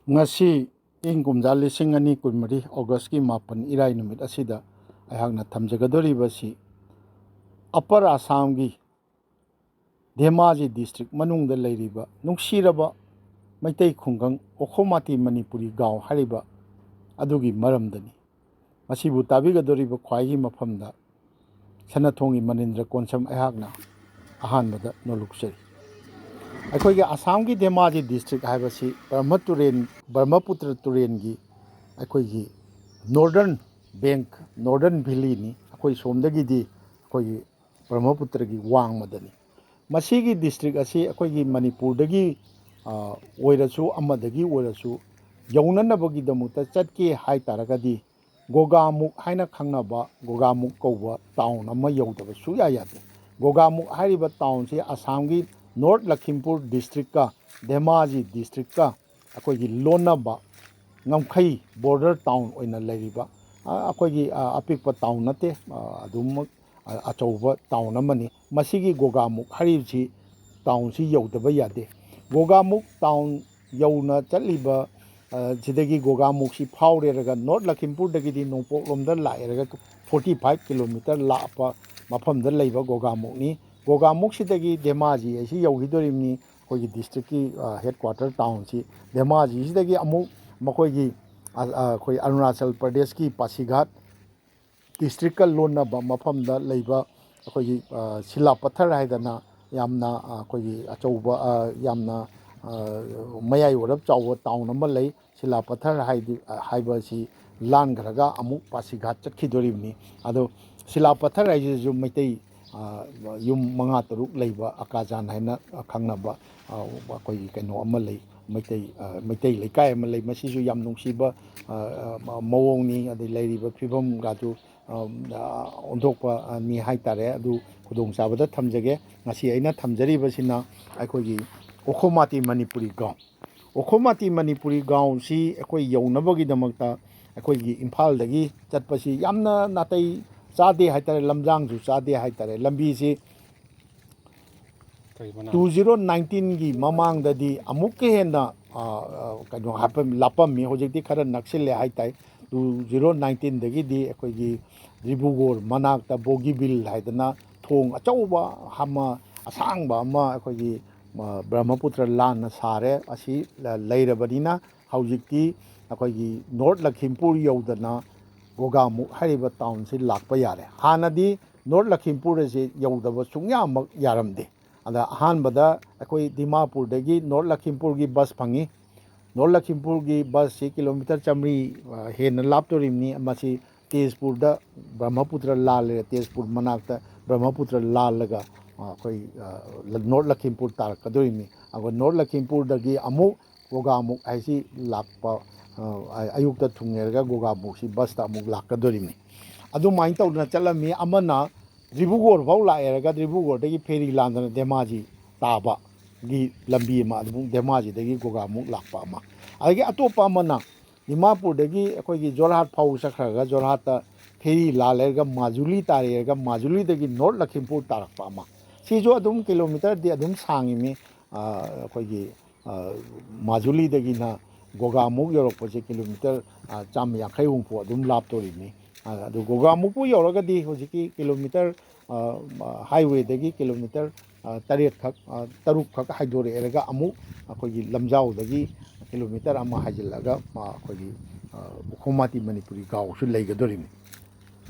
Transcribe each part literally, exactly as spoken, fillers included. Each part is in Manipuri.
ꯉꯁꯤ ꯏꯪ ꯀꯨꯝꯖꯥ ꯂꯤꯁꯤꯡ ꯑꯅꯤ ꯀꯨꯟꯃꯔꯤ August ꯀꯤ ꯃꯥꯄꯟ ꯏꯔꯥꯏ ꯅꯨꯃꯤꯠ ꯑꯁꯤꯗ ꯑꯩꯍꯥꯛꯅ ꯊꯝꯖꯒꯗꯧꯔꯤꯕꯁꯤ ꯑꯄꯔ ꯑꯁꯥꯝꯒꯤ ꯙꯦꯃꯥꯖꯤ district ꯃꯅꯨꯡꯗ ꯂꯩꯔꯤꯕ ꯅꯨꯡꯁꯤꯔꯕ ꯃꯩꯇꯩ ꯈꯨꯡꯒꯪ ꯑꯣꯈꯣꯃꯥꯇꯤ ꯃꯅꯤꯄꯨꯔꯤ ꯒꯥꯎ ꯍꯥꯏꯔꯤꯕ ꯑꯗꯨꯒꯤ ꯃꯔꯝꯗꯅꯤ꯫ ꯃꯁꯤꯕꯨ ꯇꯥꯕꯤꯒꯗꯧꯔꯤꯕ ꯈ꯭ꯋꯥꯏꯒꯤ ꯃꯐꯝꯗ ꯁꯅꯥꯊꯣꯡꯒꯤ ꯃꯅꯤꯟꯗ꯭ꯔ ꯀꯣꯟꯁꯝ ꯑꯩꯍꯥꯛꯅ ꯑꯍꯥꯟꯕꯗ ꯅꯣꯂꯨꯛꯆꯔꯤ꯫ ꯑꯩꯈꯣꯏꯒꯤ ꯑꯁꯥꯝꯒꯤ ꯙꯦꯃꯥꯖꯤ district ꯍꯥꯏꯕꯁꯤ ꯕ꯭ꯔꯍ꯭ꯃ ꯇꯨꯔꯦꯟ, ꯕ꯭ꯔꯍ꯭ꯃꯄꯨꯇ꯭ꯔ ꯇꯨꯔꯦꯟꯒꯤ ꯑꯩꯈꯣꯏꯒꯤ northern bank, northern valley ꯅꯤ꯫ ꯑꯩꯈꯣꯏ ꯁꯣꯝꯗꯒꯤꯗꯤ ꯑꯩꯈꯣꯏꯒꯤ ꯕ꯭ꯔꯍ꯭ꯃꯄꯨꯇ꯭ꯔꯒꯤ ꯋꯥꯡꯃꯗꯅꯤ꯫ ꯃꯁꯤꯒꯤ district ꯑꯁꯤ ꯑꯩꯈꯣꯏꯒꯤ ꯃꯅꯤꯄꯨꯔꯗꯒꯤ, ꯑ, ꯑꯣꯏꯔꯁꯨ ꯑꯃꯗꯒꯤ ꯑꯣꯏꯔꯁꯨ ꯌꯧꯅꯅꯕꯒꯤꯗꯃꯛꯇ ꯆꯠꯀꯦ ꯍꯥꯏ ꯇꯥꯔꯒꯗꯤ ꯒꯣꯒꯥꯃꯨꯛ ꯍꯥꯏꯅ ꯈꯪꯅꯕ, ꯒꯣꯒꯥꯃꯨꯛ ꯀꯧꯕ town ꯑꯃ ꯌꯧꯗꯕ ꯁꯨꯡꯌꯥ ꯌꯥꯗꯦ꯫ ꯒꯣꯒꯥꯃꯨꯛ ꯍꯥꯏꯔꯤꯕ town ꯁꯤ ꯑꯁꯥꯝꯒꯤ North ꯂꯈꯤꯝꯄꯨꯔ district ꯀ ꯙꯦꯃꯥꯖꯤ district ꯀ ꯑꯩꯈꯣꯏꯒꯤ ꯂꯣꯟꯅꯕ ꯉꯝꯈꯩ border town ꯑꯣꯏꯅ ꯂꯩꯔꯤꯕ, ꯑ, ꯑꯩꯈꯣꯏꯒꯤ, ꯑ, ꯑꯄꯤꯛꯄ town ꯅꯠꯇꯦ, ꯑ, ꯑꯗꯨꯃꯛ, ꯑ, ꯑꯆꯧꯕ town ꯑꯃꯅꯤ꯫ ꯃꯁꯤꯒꯤ ꯒꯣꯒꯥꯃꯨꯛ ꯍꯥꯏꯔꯤꯕꯁꯤ town ꯁꯤ ꯌꯧꯗꯕ ꯌꯥꯗꯦ꯫ ꯒꯣꯒꯥꯃꯨꯛ town ꯌꯧꯅ ꯆꯠꯂꯤꯕ, ꯑ, ꯁꯤꯗꯒꯤ ꯒꯣꯒꯥꯃꯨꯛꯁꯤ ꯐꯥꯎꯔꯦꯔꯒ North ꯂꯈꯤꯝꯄꯨꯔꯗꯒꯤꯗꯤ ꯅꯣꯡꯄꯣꯛꯂꯣꯝꯗ ꯂꯥꯛꯑꯦꯔꯒ forty five kilometre ꯂꯥꯞꯄ ꯃꯐꯝꯗ ꯂꯩꯕ ꯒꯣꯒꯥꯃꯨꯛꯅꯤ꯫ ꯒꯣꯒꯥꯃꯨꯛꯁꯤꯗꯒꯤ ꯙꯦꯃꯥꯖꯤ ꯑꯁꯤ ꯌꯧꯈꯤꯗꯣꯔꯤꯕꯅꯤ꯫ ꯑꯩꯈꯣꯏꯒꯤ district ꯀꯤ, ꯑ, headquarter town ꯁꯤ ꯙꯦꯃꯥꯖꯤꯁꯤꯗꯒꯤ ꯑꯃꯨꯛ ꯃꯈꯣꯏꯒꯤ, ꯑ, ꯑ, ꯑꯩꯈꯣꯏ ꯑꯔꯨꯅꯥꯆꯜ ꯄ꯭ꯔꯗꯦꯁꯀꯤ ꯄꯥꯁꯤꯘꯥꯠ district ꯀ ꯂꯣꯟꯅꯕ ꯃꯐꯝꯗ ꯂꯩꯕ ꯑꯩꯈꯣꯏꯒꯤ, ꯑ, ꯁꯤꯂꯥ ꯄꯊꯔ ꯍꯥꯏꯗꯅ ꯌꯥꯝꯅ, ꯑ, ꯑꯩꯈꯣꯏꯒꯤ ꯑꯆꯧꯕ, ꯑ, ꯌꯥꯝꯅ, ꯑ, ꯃꯌꯥꯏ ꯑꯣꯏꯔꯞ ꯆꯥꯎꯕ town ꯑꯃ ꯂꯩ꯫ ꯁꯤꯂꯥ ꯄꯊꯔ ꯍꯥꯏꯗꯤ, ꯑ, ꯍꯥꯏꯕ ꯑꯁꯤ ꯂꯥꯟꯈ꯭ꯔꯒ ꯑꯃꯨꯛ ꯄꯥꯁꯤꯘꯥꯠ ꯆꯠꯈꯤꯗꯣꯔꯤꯕꯅꯤ꯫ ꯑꯗꯣ ꯁꯤꯂꯥ ꯄꯊꯔ ꯍꯥꯏꯁꯤꯁꯨ ꯃꯩꯇꯩ, ꯑ, ꯌꯨꯝ ꯃꯉꯥ ꯇꯔꯨꯛ ꯂꯩꯕ ꯑꯀꯥꯖꯥꯟ ꯍꯥꯏꯅ ꯈꯪꯅꯕ, ꯑ, ꯑꯩꯈꯣꯏꯒꯤ ꯀꯩꯅꯣ ꯑꯃ ꯂꯩ, ꯃꯩꯇꯩ, ꯑ, ꯃꯩꯇꯩ ꯂꯩꯀꯥꯏ ꯑꯃ ꯂꯩ꯫ ꯃꯁꯤꯁꯨ ꯌꯥꯝ ꯅꯨꯡꯁꯤꯕ, ꯑ, ꯑ, ꯃꯑꯣꯡꯅꯤ꯫ ꯑꯗꯩ ꯂꯩꯔꯤꯕ ꯐꯤꯕꯝꯒꯗꯨ, ꯑ, ꯑ, ꯑꯣꯟꯊꯣꯛꯄ, ꯑ, ꯅꯤ ꯍꯥꯏ ꯇꯥꯔꯦ꯫ ꯑꯗꯨ ꯈꯨꯗꯣꯡꯆꯥꯕꯗ ꯊꯝꯖꯒꯦ꯫ ꯉꯁꯤ ꯑꯩꯅ ꯊꯝꯖꯔꯤꯕꯁꯤꯅ ꯑꯩꯈꯣꯏꯒꯤ ꯑꯣꯈꯣꯃꯥꯇꯤ ꯃꯅꯤꯄꯨꯔꯤ ꯒꯥꯎ꯫ ꯑꯣꯈꯣꯃꯥꯇꯤ ꯃꯅꯤꯄꯨꯔꯤ ꯒꯥꯎꯁꯤ ꯑꯩꯈꯣꯏ ꯌꯧꯅꯕꯒꯤꯗꯃꯛꯇ ꯑꯩꯈꯣꯏꯒꯤ ꯏꯝꯐꯥꯜꯗꯒꯤ ꯆꯠꯄꯁꯤ ꯌꯥꯝꯅ ꯅꯥꯇꯩ ꯆꯥꯗꯦ ꯍꯥꯏ ꯇꯥꯔꯦ, ꯂꯝꯖꯥꯡꯁꯨ ꯆꯥꯗꯦ ꯍꯥꯏ ꯇꯥꯔꯦ꯫ ꯂꯝꯕꯤꯁꯤ ꯇꯨ ꯖꯤꯔꯣ ꯅꯥꯏꯟꯇꯤꯟꯒꯤ ꯃꯃꯥꯡꯗꯗꯤ ꯑꯃꯨꯛꯀ ꯍꯦꯟꯅ, ꯑ, ꯑ, ꯀꯩꯅꯣ ꯍꯥꯞꯄꯝ-, ꯂꯥꯞꯄꯝꯃꯤ꯫ ꯍꯧꯖꯤꯛꯇꯤ ꯈꯔ ꯅꯛꯁꯤꯜꯂꯦ ꯍꯥꯏ ꯇꯥꯏ꯫ ꯇꯨ ꯖꯤꯔꯣ ꯅꯥꯏꯟꯇꯤꯟꯗꯒꯤꯗꯤ ꯑꯩꯈꯣꯏꯒꯤ ꯗꯤꯕ꯭ꯔꯨꯒꯔ ꯃꯅꯥꯛꯇ ꯕꯣꯒꯤꯕꯤꯜ ꯍꯥꯏꯗꯅ ꯊꯣꯡ ꯑꯆꯧꯕ ꯑꯃ, ꯑꯁꯥꯡꯕ ꯑꯃ ꯑꯩꯈꯣꯏꯒꯤ, ꯑ, ꯕ꯭ꯔꯍꯃꯄꯨꯇ꯭ꯔ ꯂꯥꯟꯅ ꯁꯥꯔꯦ꯫ ꯑꯁꯤ ꯂ-, ꯂꯩꯔꯕꯅꯤꯅ ꯍꯧꯖꯤꯛꯇꯤ ꯑꯩꯈꯣꯏꯒꯤ ꯅꯣꯔꯠ ꯂꯈꯤꯝꯄꯨꯔ ꯌꯧꯗꯅ ꯒꯣꯒꯥꯃꯨꯛ ꯍꯥꯏꯔꯤꯕ ꯇꯥꯎꯟꯁꯤ ꯂꯥꯛꯄ ꯌꯥꯔꯦ꯫ ꯍꯥꯟꯅꯗꯤ ꯅꯣꯔꯠ ꯂꯈꯤꯝꯄꯨꯔ ꯑꯁꯤ ꯌꯧꯗꯕ ꯁꯨꯡꯌꯥꯃꯛ ꯌꯥꯔꯝꯗꯦ꯫ ꯑꯗ ꯑꯍꯥꯟꯕꯗ ꯑꯩꯈꯣꯏ ꯗꯤꯃꯥꯄꯨꯔꯗꯒꯤ ꯅꯣꯔꯠ ꯂꯈꯤꯝꯄꯨꯔꯒꯤ ꯕꯁ ꯐꯪꯉꯤ꯫ ꯅꯣꯔꯠ ꯂꯈꯤꯝꯄꯨꯔꯒꯤ ꯕꯁꯁꯤ ꯀꯤꯂꯣꯃꯤꯇꯔ ꯆꯥꯃꯔꯤ, ꯑ, ꯍꯦꯟꯅ ꯂꯥꯞꯇꯣꯔꯤꯕꯅꯤ꯫ ꯃꯁꯤ ꯇꯦꯖꯄꯨꯔꯗ, ꯕ꯭ꯔꯍꯃꯄꯨꯇ꯭ꯔ ꯂꯥꯜꯂꯦ, ꯇꯦꯖꯄꯨꯔ ꯃꯅꯥꯛꯇ ꯕ꯭ꯔꯍꯃꯄꯨꯇ꯭ꯔ ꯂꯥꯜꯂꯒ, ꯑ, ꯑꯩꯈꯣꯏ, ꯑ, ꯅꯣꯔꯠ ꯂꯈꯤꯝꯄꯨꯔ ꯇꯥꯔꯛꯀꯗꯣꯔꯤꯕꯅꯤ꯫ ꯑꯗꯨꯒ ꯅꯣꯔꯠ ꯂꯈꯤꯝꯄꯨꯔꯗꯒꯤ ꯑꯃꯨꯛ ꯒꯣꯒꯥꯃꯨꯛ ꯍꯥꯏꯁꯤ ꯂꯥꯛꯄ, ꯑ, ꯑꯌꯨꯛꯇ ꯊꯨꯡꯉꯦꯔꯒ ꯒꯣꯒꯥꯃꯨꯛꯁꯤ ꯕꯁꯇ ꯑꯃꯨꯛ ꯂꯥꯛꯀꯗꯣꯔꯤꯕꯅꯤ꯫ ꯑꯗꯨꯃꯥꯏꯅ ꯇꯧꯗꯅ ꯆꯠꯂꯝꯃꯤ꯫ ꯑꯃꯅ ꯗꯤꯕ꯭ꯔꯨꯒꯔ ꯐꯥꯎ ꯂꯥꯛꯑꯦꯔꯒ ꯗꯤꯕ꯭ꯔꯨꯒꯔꯗꯒꯤ ꯐꯦꯔꯤ ꯂꯥꯟꯗꯅ ꯙꯦꯃꯥꯖꯤ ꯇꯥꯕꯒꯤ ꯂꯝꯕꯤ ꯑꯃ, ꯑꯗꯨꯃꯨꯛ ꯙꯦꯃꯥꯖꯤꯗꯒꯤ ꯒꯣꯒꯥꯃꯨꯛ ꯂꯥꯛꯄ ꯑꯃ꯫ ꯑꯗꯒꯤ ꯑꯇꯣꯞꯄ ꯑꯃꯅ ꯗꯤꯃꯥꯄꯨꯔꯗꯒꯤ ꯑꯩꯈꯣꯏꯒꯤ ꯖꯣꯔꯍꯥꯠ ꯐꯥꯎ ꯆꯠꯈ꯭ꯔꯒ ꯖꯣꯔꯍꯥꯠꯇ ꯐꯦꯔꯤ ꯂꯥꯜꯂꯦꯔꯒ ꯃꯥꯖꯨꯂꯤ ꯇꯥꯔꯦꯔꯒ ꯃꯥꯖꯨꯂꯤꯗꯒꯤ ꯅꯣꯔꯠ ꯂꯈꯤꯝꯄꯨꯔ ꯇꯥꯔꯛꯄ ꯑꯃ꯫ ꯁꯤꯁꯨ ꯑꯗꯨꯝ ꯀꯤꯂꯣꯃꯤꯇꯔꯗꯤ ꯑꯗꯨꯝ ꯁꯥꯡꯉꯤꯃꯤ꯫ ꯑ, ꯑꯩꯈꯣꯏꯒꯤ, ꯑ, ꯃꯥꯖꯨꯂꯤꯗꯒꯤꯅ ꯒꯣꯒꯥꯃꯨꯛ ꯌꯧꯔꯛꯄꯁꯦ ꯀꯤꯂꯣꯃꯤꯇꯔ, ꯑ, ꯆꯥꯝꯃ ꯌꯥꯡꯈꯩ ꯍꯨꯝꯐꯨ ꯑꯗꯨꯝ ꯂꯥꯞꯇꯣꯔꯤꯕꯅꯤ꯫ ꯑ, ꯑꯗꯨ ꯒꯣꯒꯥꯃꯨꯛꯄꯨ ꯌꯧꯔꯒꯗꯤ ꯍꯧꯖꯤꯛꯀꯤ ꯀꯤꯂꯣꯃꯤꯇꯔ, ꯑ, ꯍꯥꯏꯋꯦꯗꯒꯤ ꯀꯤꯂꯣꯃꯤꯇꯔ, ꯑ, ꯇꯔꯦꯠꯈꯛ, ꯑ, ꯇꯔꯨꯛꯈꯛ ꯍꯥꯏꯗꯣꯔꯛꯑꯦꯔꯒ ꯑꯃꯨꯛ ꯑꯩꯈꯣꯏꯒꯤ ꯂꯝꯖꯥꯎꯗꯒꯤ ꯀꯤꯂꯣꯃꯤꯇꯔ ꯑꯃ ꯍꯥꯏꯖꯤꯜꯂꯒ, ꯑ, ꯑꯩꯈꯣꯏꯒꯤ, ꯑ, ꯎꯈꯣꯡ ꯃꯥꯇꯤ ꯃꯅꯤꯄꯨꯔꯤ ꯒꯥꯎꯁꯨ ꯂꯩꯒꯗꯣꯔꯤꯕꯅꯤ꯫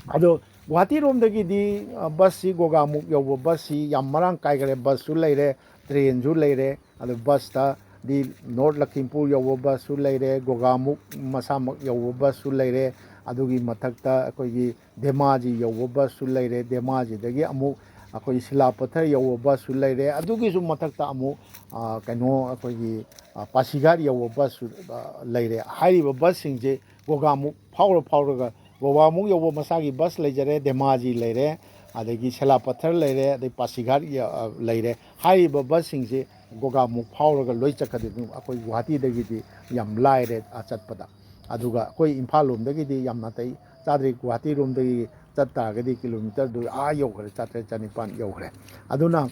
ꯑꯗꯣ ꯒꯨꯍꯥꯇꯤꯔꯣꯝꯗꯒꯤꯗꯤ, ꯑ, ꯕꯁꯁꯤ ꯒꯣꯒꯥꯃꯨꯛ ꯌꯧꯕ ꯕꯁꯁꯤ ꯌꯥꯝ ꯃꯔꯥꯡ ꯀꯥꯏꯈꯔꯦ꯫ ꯕꯁꯁꯨ ꯂꯩꯔꯦ, ꯇ꯭ꯔꯦꯟꯁꯨ ꯂꯩꯔꯦ꯫ ꯑꯗꯣ ꯕꯁꯇꯗꯤ ꯅꯣꯔꯠ ꯂꯈꯤꯝꯄꯨꯔ ꯌꯧꯕ ꯕꯁꯁꯨ ꯂꯩꯔꯦ, ꯒꯣꯒꯥꯃꯨꯛ ꯃꯁꯥꯃꯛ ꯌꯧꯕ ꯕꯁꯁꯨ ꯂꯩꯔꯦ꯫ ꯑꯗꯨꯒꯤ ꯃꯊꯛꯇ ꯑꯩꯈꯣꯏꯒꯤ ꯙꯦꯃꯥꯖꯤ ꯌꯧꯕ ꯕꯁꯁꯨ ꯂꯩꯔꯦ, ꯙꯦꯃꯥꯖꯤꯗꯒꯤ ꯑꯃꯨꯛ ꯑꯩꯈꯣꯏ ꯁꯤꯂꯥꯄꯊꯔ ꯌꯧꯕ ꯕꯁꯁꯨ ꯂꯩꯔꯦ꯫ ꯑꯗꯨꯒꯤꯁꯨ ꯃꯊꯛꯇ ꯑꯃꯨꯛ, ꯑ, ꯀꯩꯅꯣ, ꯑꯩꯈꯣꯏꯒꯤ, ꯑ, ꯄꯥꯁꯤꯘꯥꯠ ꯌꯧꯕ ꯕꯁꯁꯨ, ꯑ, ꯂꯩꯔꯦ꯫ ꯍꯥꯏꯔꯤꯕ ꯕꯁꯁꯤꯡꯁꯦ ꯒꯣꯒꯥꯃꯨꯛ ꯐꯥꯎꯔ ꯐꯥꯎꯔꯒ ꯒꯣꯒꯥꯃꯨꯛ ꯌꯧꯕ ꯃꯁꯥꯒꯤ ꯕꯁ ꯂꯩꯖꯔꯦ, ꯙꯦꯃꯥꯖꯤ ꯂꯩꯔꯦ, ꯑꯗꯒꯤ ꯁꯦꯂꯥꯄꯊꯔ ꯂꯩꯔꯦ, ꯑꯗꯩ ꯄꯥꯁꯤꯘꯥꯠ ꯌ-, ꯑ, ꯂꯩꯔꯦ꯫ ꯍꯥꯏꯔꯤꯕ ꯕꯁꯁꯤꯡꯁꯦ ꯒꯣꯒꯥꯃꯨꯛ ꯐꯥꯎꯔꯒ ꯂꯣꯏ ꯆꯠꯀꯗꯣꯏꯅꯤ꯫ ꯑꯩꯈꯣꯏ ꯒꯨꯍꯥꯇꯤꯗꯒꯤꯗꯤ ꯌꯥꯝ ꯂꯥꯏꯔꯦ, ꯑ, ꯆꯠꯄꯗ꯫ ꯑꯗꯨꯒ ꯑꯩꯈꯣꯏ ꯏꯝꯐꯥꯜ ꯂꯣꯝꯗꯒꯤꯗꯤ ꯌꯥꯝ ꯅꯥꯇꯩ ꯆꯥꯗ꯭ꯔꯦ꯫ ꯒꯨꯍꯥꯇꯤꯔꯣꯝꯗꯒꯤ ꯆꯠ ꯇꯥꯔꯒꯗꯤ ꯀꯤꯂꯣꯃꯤꯇꯔꯗꯨ ꯑꯥ ꯌꯧꯈ꯭ꯔꯦ, ꯆꯥꯇ꯭ꯔꯦꯠ ꯆꯅꯤꯄꯥꯟ ꯌꯧꯈ꯭ꯔꯦ꯫ ꯑꯗꯨꯅ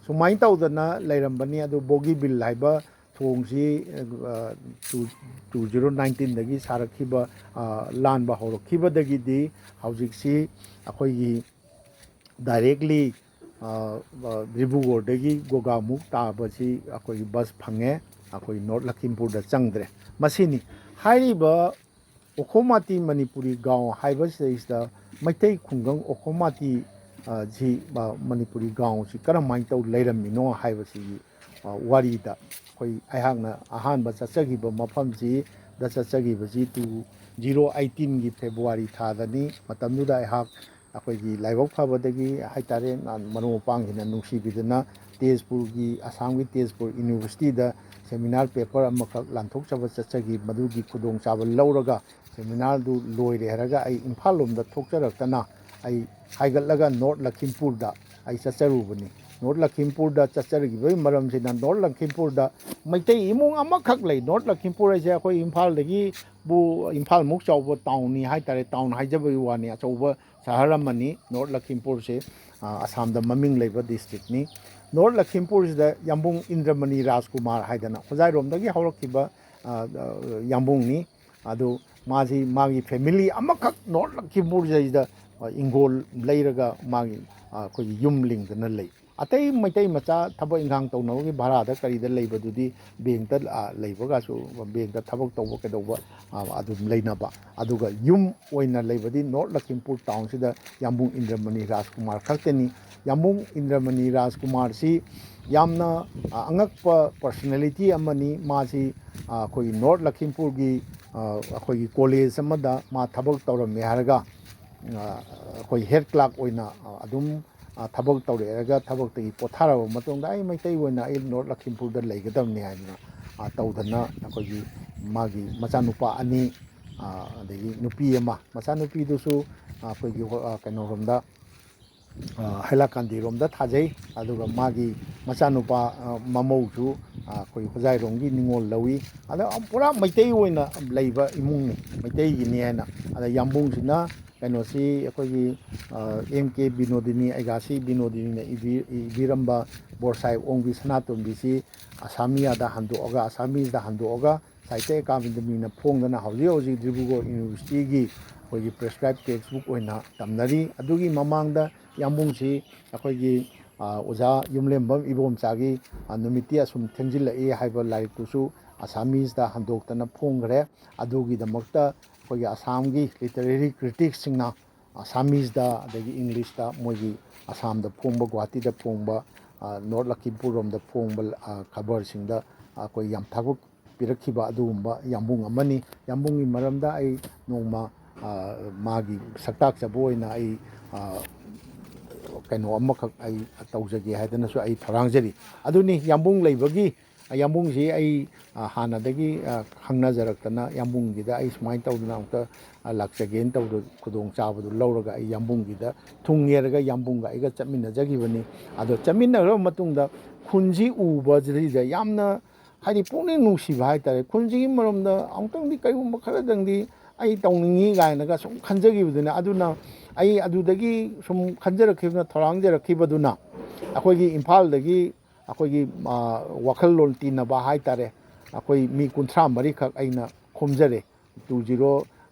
ꯁꯨꯃꯥꯏꯅ ꯇꯧꯗꯅ ꯂꯩꯔꯝꯕꯅꯤ꯫ ꯑꯗꯨ ꯕꯣꯒꯤꯕꯤꯜ ꯍꯥꯏꯕ ꯊꯣꯡꯁꯤ ꯇꯨ ꯇꯨ ꯖꯤꯔꯣ ꯅꯥꯏꯟꯇꯤꯟꯗꯒꯤ ꯁꯥꯔꯛꯈꯤꯕ, ꯂꯥꯟꯕ ꯍꯧꯔꯛꯈꯤꯕꯗꯒꯤꯗꯤ ꯍꯧꯖꯤꯛꯁꯤ ꯑꯩꯈꯣꯏꯒꯤ ꯗꯥꯏꯔꯦꯛꯂꯤ ꯗꯤꯕ꯭ꯔꯨꯒꯔꯗꯒꯤ ꯒꯣꯒꯥꯃꯨꯛ ꯇꯥꯕꯁꯤ ꯑꯩꯈꯣꯏꯒꯤ ꯕꯁ ꯐꯪꯉꯦ꯫ ꯑꯩꯈꯣꯏ ꯅꯣꯔꯠ ꯂꯈꯤꯝꯄꯨꯔꯗ ꯆꯪꯗ꯭ꯔꯦ꯫ ꯃꯁꯤꯅꯤ ꯍꯥꯏꯔꯤꯕ ꯑꯣꯈꯣꯃꯥꯇꯤ ꯃꯅꯤꯄꯨꯔꯤ ꯒꯥꯎ ꯍꯥꯏꯕꯁꯤꯗꯩꯁꯤꯗ ꯃꯩꯇꯩ ꯈꯨꯡꯒꯪ ꯑꯣꯈꯣꯃꯥꯇꯤ, ꯑ, ꯁꯤ, ꯑ, ꯃꯅꯤꯄꯨꯔꯤ ꯒꯥꯎꯁꯤ ꯀꯔꯝꯍꯥꯏꯅ ꯇꯧ ꯂꯩꯔꯝꯃꯤꯅꯣ ꯍꯥꯏꯕꯁꯤꯒꯤ, ꯑ, ꯋꯥꯔꯤꯗ ꯑꯩꯈꯣꯏ, ꯑꯩꯍꯥꯛꯅ ꯑꯍꯥꯟꯕ ꯆꯠꯆꯈꯤꯕ ꯃꯐꯝꯁꯤꯗ ꯆꯠꯆꯈꯤꯕꯁꯤ ꯇꯨ ꯖꯤꯔꯣ ꯑꯩꯠꯇꯤꯟꯒꯤ ꯐꯦꯕ꯭ꯔꯨꯋꯥꯔꯤ ꯊꯥꯗꯅꯤ꯫ ꯃꯇꯝꯗꯨꯗ ꯑꯩꯍꯥꯛ ꯑꯩꯈꯣꯏꯒꯤ ꯂꯥꯏꯕꯛ ꯐꯕꯗꯒꯤ ꯍꯥꯏꯇꯥꯔꯦ, ꯃꯔꯨꯞ ꯃꯄꯥꯡꯁꯤꯡꯅ ꯅꯨꯡꯁꯤꯕꯤꯗꯨꯅ ꯇꯦꯖꯄꯨꯔꯒꯤ, ꯑꯁꯥꯝꯒꯤ ꯇꯦꯖꯄꯨꯔ ꯌꯨꯅꯤꯚꯔꯁꯤꯇꯤꯗ ꯁꯦꯃꯤꯅꯥꯔ ꯄꯦꯄꯔ ꯑꯃꯈꯛ ꯂꯥꯟꯊꯣꯛꯆꯕ ꯆꯠꯆꯈꯤ꯫ ꯃꯗꯨꯒꯤ ꯈꯨꯗꯣꯡꯆꯥꯕ ꯂꯧꯔꯒ ꯁꯦꯃꯤꯅꯥꯔꯗꯨ ꯂꯣꯏꯔꯦ ꯍꯥꯏꯔꯒ ꯑꯩ ꯏꯝꯐꯥꯜ ꯂꯣꯝꯗ ꯊꯣꯛꯆꯔꯛꯇꯅ ꯑꯩ ꯍꯥꯏꯒꯠꯂꯒ ꯅꯣꯔꯠ ꯂꯈꯤꯝꯄꯨꯔꯗ ꯑꯩ ꯆꯠꯆꯔꯨꯕꯅꯤ꯫ ꯅꯣꯔꯠ ꯂꯈꯤꯝꯄꯨꯔꯗ ꯆꯠꯆꯔꯤꯕꯒꯤ ꯃꯔꯝꯁꯤꯅ ꯅꯣꯔꯠ ꯂꯈꯤꯝꯄꯨꯔꯗ ꯃꯩꯇꯩ ꯏꯃꯨꯡ ꯑꯃꯈꯛ ꯂꯩ꯫ ꯅꯣꯔꯠ ꯂꯈꯤꯝꯄꯨꯔ ꯍꯥꯏꯁꯦ ꯑꯩꯈꯣꯏ ꯏꯝꯐꯥꯜꯗꯒꯤꯕꯨ, ꯏꯝꯐꯥꯜꯃꯨꯛ ꯆꯥꯎꯕ ꯇꯥꯎꯟꯅꯤ ꯍꯥꯏꯇꯥꯔꯦ, ꯇꯥꯎꯟ ꯍꯥꯏꯖꯕꯒꯤ ꯋꯥꯅꯤ, ꯑꯆꯧꯕ ꯁꯍꯔ ꯑꯃꯅꯤ ꯅꯣꯔꯠ ꯂꯈꯤꯝꯄꯨꯔꯁꯦ꯫ ꯑ, ꯑꯁꯥꯝꯗ ꯃꯃꯤꯡ ꯂꯩꯕ ꯗꯤꯁꯇ꯭ꯔꯤꯛꯅꯤ꯫ ꯅꯣꯔꯠ ꯂꯈꯤꯝꯄꯨꯔꯁꯤꯗ ꯌꯥꯝꯕꯨꯡ ꯏꯟꯗ꯭ꯔꯃꯅꯤ ꯔꯥꯖꯀꯨꯃꯥꯔ ꯍꯥꯏꯗꯅ ꯈꯣꯖꯥꯏꯔꯣꯝꯗꯒꯤ ꯍꯧꯔꯛꯈꯤꯕ, ꯑ, ꯑ, ꯌꯥꯝꯕꯨꯡꯅꯤ꯫ ꯑꯗꯨ ꯃꯥꯁꯤ ꯃꯥꯒꯤ ꯐꯦꯃꯤꯂꯤ ꯑꯃꯈꯛ ꯅꯣꯔꯠ ꯂꯈꯤꯝꯄꯨꯔꯁꯤꯗꯩꯗ, ꯑ, ꯏꯪꯒꯣꯜ ꯂꯩꯔꯒ ꯃꯥꯒꯤ, ꯑ, ꯑꯩꯈꯣꯏꯒꯤ ꯌꯨꯝ ꯂꯤꯡꯗꯅ ꯂꯩ꯫ ꯑꯇꯩ ꯃꯩꯇꯩ ꯃꯆꯥ ꯊꯕꯛ ꯏꯪꯈꯥꯡ ꯇꯧꯅꯕꯒꯤ ꯚꯔꯥꯗ ꯀꯔꯤꯗ ꯂꯩꯕꯗꯨꯗꯤ ꯕꯦꯡꯇ, ꯑ, ꯂꯩꯕꯒꯁꯨ ꯕꯦꯡꯇ ꯊꯕꯛ ꯇꯧꯕ ꯀꯩꯗꯧꯕ, ꯑ, ꯑꯗꯨꯝ ꯂꯩꯅꯕ꯫ ꯑꯗꯨꯒ ꯌꯨꯝ ꯑꯣꯏꯅ ꯂꯩꯕꯗꯤ ꯅꯣꯔꯠ ꯂꯈꯤꯝꯄꯨꯔ ꯇꯥꯎꯟꯁꯤꯗ ꯌꯥꯝꯕꯨꯡ ꯏꯟꯗ꯭ꯔꯃꯅꯤ ꯔꯥꯖꯀꯨꯃꯥꯔ ꯈꯛꯇꯅꯤ꯫ ꯌꯥꯝꯕꯨꯡ ꯏꯟꯗ꯭ꯔꯃꯅꯤ ꯔꯥꯖꯀꯨꯃꯥꯔꯁꯤ ꯌꯥꯝꯅ, ꯑ, ꯑꯉꯛꯄ ꯄꯔꯁꯅꯦꯂꯤꯇꯤ ꯑꯃꯅꯤ꯫ ꯃꯥꯁꯤ, ꯑ, ꯑꯩꯈꯣꯏꯒꯤ ꯅꯣꯔꯠ ꯂꯈꯤꯝꯄꯨꯔꯒꯤ, ꯑ, ꯑꯩꯈꯣꯏꯒꯤ ꯀꯣꯂꯦꯖ ꯑꯃꯗ ꯃꯥ ꯊꯕꯛ ꯇꯧꯔꯝꯃꯦ ꯍꯥꯏꯔꯒ, ꯑ, ꯑꯩꯈꯣꯏ ꯍꯦꯗ ꯀ꯭ꯂꯥꯔꯛ ꯑꯣꯏꯅ, ꯑ, ꯑꯗꯨꯝ, ꯑ, ꯊꯕꯛ ꯇꯧꯔꯛꯑꯒ ꯊꯕꯛꯇꯒꯤ ꯄꯣꯊꯥꯔꯕ ꯃꯇꯨꯡꯗ ꯑꯩ ꯃꯩꯇꯩ ꯑꯣꯏꯅ ꯑꯩ ꯅꯣꯔꯠ ꯂꯈꯤꯝꯄꯨꯔꯗ ꯂꯩꯒꯗꯕꯅꯤ ꯍꯥꯏꯗꯅ, ꯑ, ꯇꯧꯗꯅ ꯑꯩꯈꯣꯏꯒꯤ ꯃꯥꯒꯤ ꯃꯆꯥꯅꯨꯄꯥ ꯑꯅꯤ, ꯑ, ꯑꯗꯒꯤ ꯅꯨꯄꯤ ꯑꯃ, ꯃꯆꯥꯅꯨꯄꯤꯗꯨꯁꯨ ꯑꯩꯈꯣꯏꯒꯤ, ꯑ, ꯀꯩꯅꯣꯔꯣꯝꯗ, ꯑ, ꯍꯩꯂꯥꯀꯥꯟꯗꯤꯔꯣꯝꯗ ꯊꯥꯖꯩ꯫ ꯑꯗꯨꯒ ꯃꯥꯒꯤ ꯃꯆꯥꯅꯨꯄꯥ, ꯑ, ꯃꯃꯧꯁꯨ, ꯑ, ꯑꯩꯈꯣꯏ ꯍꯣꯖꯥꯏꯔꯣꯝꯒꯤ ꯅꯤꯉꯣꯜ ꯂꯧꯏ꯫ ꯑꯗ ꯄꯨꯔꯥ ꯃꯩꯇꯩ ꯑꯣꯏꯅ ꯂꯩꯕ ꯏꯃꯨꯡꯅꯤ, ꯃꯩꯇꯩꯒꯤꯅꯤ ꯍꯥꯏꯅ꯫ ꯑꯗ ꯌꯥꯝꯕꯨꯡꯁꯤꯅ ꯀꯩꯅꯣꯁꯤ ꯑꯩꯈꯣꯏꯒꯤ ꯑꯦꯝ ꯀꯦ ꯕꯤꯅꯣꯗꯤꯅꯤ, ꯑꯩꯒꯥꯁꯤ ꯕꯤꯅꯣꯗꯤꯅꯤꯅ ꯏꯕꯤ-, ꯏꯕꯤꯔꯝꯕ ꯕꯣꯔꯁꯥꯏ ꯑꯣꯡꯕꯤ ꯁꯅꯥꯇꯣꯝꯕꯤꯁꯤ ꯑꯁꯥꯃꯤꯌꯥꯗ ꯍꯟꯗꯣꯛꯑꯒ, ꯑꯁꯥꯃꯤꯁꯗ ꯍꯟꯗꯣꯛꯑꯒ ꯁꯥꯍꯤꯇ꯭ꯌ ꯑꯦꯀꯥꯗꯃꯤꯅ ꯐꯣꯡꯗꯅ ꯍꯧꯖꯤꯛ ꯍꯧꯖꯤꯛ ꯗꯤꯕ꯭ꯔꯨꯒꯔ ꯌꯨꯅꯤꯚꯔꯁꯤꯇꯤꯒꯤ ꯑꯩꯈꯣꯏꯒꯤ prescribed textbook ꯑꯣꯏꯅ ꯇꯝꯅꯔꯤ꯫ ꯑꯗꯨꯒꯤ ꯃꯃꯥꯡꯗ ꯌꯥꯝꯕꯨꯡꯁꯤ ꯑꯩꯈꯣꯏꯒꯤ, ꯑ, ꯑꯣꯖꯥ ꯌꯨꯝꯂꯦꯝꯕꯝ ꯏꯕꯣꯝꯆꯥꯒꯤ, ꯑ, ꯅꯨꯃꯤꯠꯇꯤ ꯑꯁꯨꯝ ꯊꯦꯡꯖꯤꯜꯂꯛꯏ ꯍꯥꯏꯕ ꯂꯥꯏꯔꯤꯛꯇꯨꯁꯨ ꯑꯁꯥꯃꯤꯁꯗ ꯍꯟꯗꯣꯛꯇꯅ ꯐꯣꯡꯈ꯭ꯔꯦ꯫ ꯑꯗꯨꯒꯤꯗꯃꯛꯇ ꯑꯩꯈꯣꯏꯒꯤ ꯑꯁꯥꯝꯒꯤ literary criticꯁꯤꯡꯅ ꯑꯁꯥꯃꯤꯁꯗ, ꯑꯗꯒꯤ ꯏꯪꯂꯤꯁꯇ ꯃꯣꯏꯒꯤ ꯑꯁꯥꯝꯗ ꯐꯣꯡꯕ, ꯒꯨꯋꯥꯍꯥꯇꯤꯗ ꯐꯣꯡꯕ, ꯑ, ꯅꯣꯔꯠ ꯂꯈꯤꯝꯄꯨꯔ ꯔꯣꯝꯗ ꯐꯣꯡꯕ, ꯑ, ꯈꯕꯔꯁꯤꯡꯗ ꯑꯩꯈꯣꯏ ꯌꯥꯝ ꯊꯥꯒꯠ ꯄꯤꯔꯛꯈꯤꯕ ꯑꯗꯨꯒꯨꯝꯕ ꯌꯥꯝꯕꯨꯡ ꯑꯃꯅꯤ꯫ ꯌꯥꯝꯕꯨꯡꯒꯤ ꯃꯔꯝꯗ ꯑꯩ ꯅꯣꯡꯃ, ꯑ, ꯃꯥꯒꯤ ꯁꯛꯇꯥꯛꯆꯕ ꯑꯣꯏꯅ ꯑꯩ, ꯑ, ꯀꯩꯅꯣ ꯑꯃꯈꯛ ꯑꯩ ꯇꯧꯖꯒꯦ ꯍꯥꯏꯗꯅꯁꯨ ꯑꯩ ꯊꯧꯔꯥꯡꯖꯔꯤ꯫ ꯑꯗꯨꯅꯤ ꯌꯥꯝꯕꯨꯡ ꯂꯩꯕꯒꯤ, ꯑ, ꯌꯥꯝꯕꯨꯡꯁꯤ ꯑꯩ, ꯑ, ꯍꯥꯟꯅꯗꯒꯤ, ꯑ, ꯈꯪꯅꯖꯔꯛꯇꯅ ꯌꯥꯝꯕꯨꯡꯒꯤꯗ ꯑꯩ ꯁꯨꯃꯥꯏꯅ ꯇꯧꯗꯅ ꯑꯃꯨꯛꯇ, ꯑ, ꯂꯥꯛꯆꯒꯦꯅ ꯇꯧꯕꯗ ꯈꯨꯗꯣꯡꯆꯥꯕꯗꯨ ꯂꯧꯔꯒ ꯑꯩ ꯌꯥꯝꯕꯨꯡꯒꯤꯗ ꯊꯨꯡꯉꯦꯔꯒ ꯌꯥꯝꯕꯨꯡꯒ ꯑꯩꯒ ꯆꯠꯃꯤꯟꯅꯖꯈꯤꯕꯅꯤ꯫ ꯑꯗꯣ ꯆꯠꯃꯤꯟꯅꯈ꯭ꯔꯕ ꯃꯇꯨꯡꯗ ꯈꯨꯟꯁꯤ ꯎꯕꯁꯤꯗ ꯌꯥꯝꯅ ꯍꯥꯏꯗꯤ ꯄꯨꯛꯅꯤꯡ ꯅꯨꯡꯁꯤꯕ ꯍꯥꯏꯇꯥꯔꯦ꯫ ꯈꯨꯟꯁꯤꯒꯤ ꯃꯔꯝꯗ ꯑꯃꯨꯛꯇꯪꯗꯤ ꯀꯔꯤꯒꯨꯝꯕ ꯈꯔꯗꯪꯗꯤ ꯑꯩ ꯇꯧꯅꯤꯡꯉꯤ ꯀꯥꯏꯅꯒ ꯁꯨꯝ ꯈꯟꯖꯈꯤꯕꯗꯨꯅ, ꯑꯗꯨꯅ ꯑꯩ ꯑꯗꯨꯗꯒꯤ ꯁꯨꯝ ꯈꯟꯖꯔꯛꯈꯤꯕꯅ, ꯊꯧꯔꯥꯡꯖꯔꯛꯈꯤꯕꯗꯨꯅ ꯑꯩꯈꯣꯏꯒꯤ ꯏꯝꯐꯥꯜꯗꯒꯤ ꯑꯩꯈꯣꯏꯒꯤ, ꯑ, ꯋꯥꯈꯜꯂꯣꯟ ꯇꯤꯟꯅꯕ ꯍꯥꯏꯇꯥꯔꯦ, ꯑꯩꯈꯣꯏ ꯃꯤ ꯀꯨꯟꯊ꯭ꯔꯥ ꯃꯔꯤꯈꯛ ꯑꯩꯅ ꯈꯣꯝꯖꯔꯦ꯫ Two zero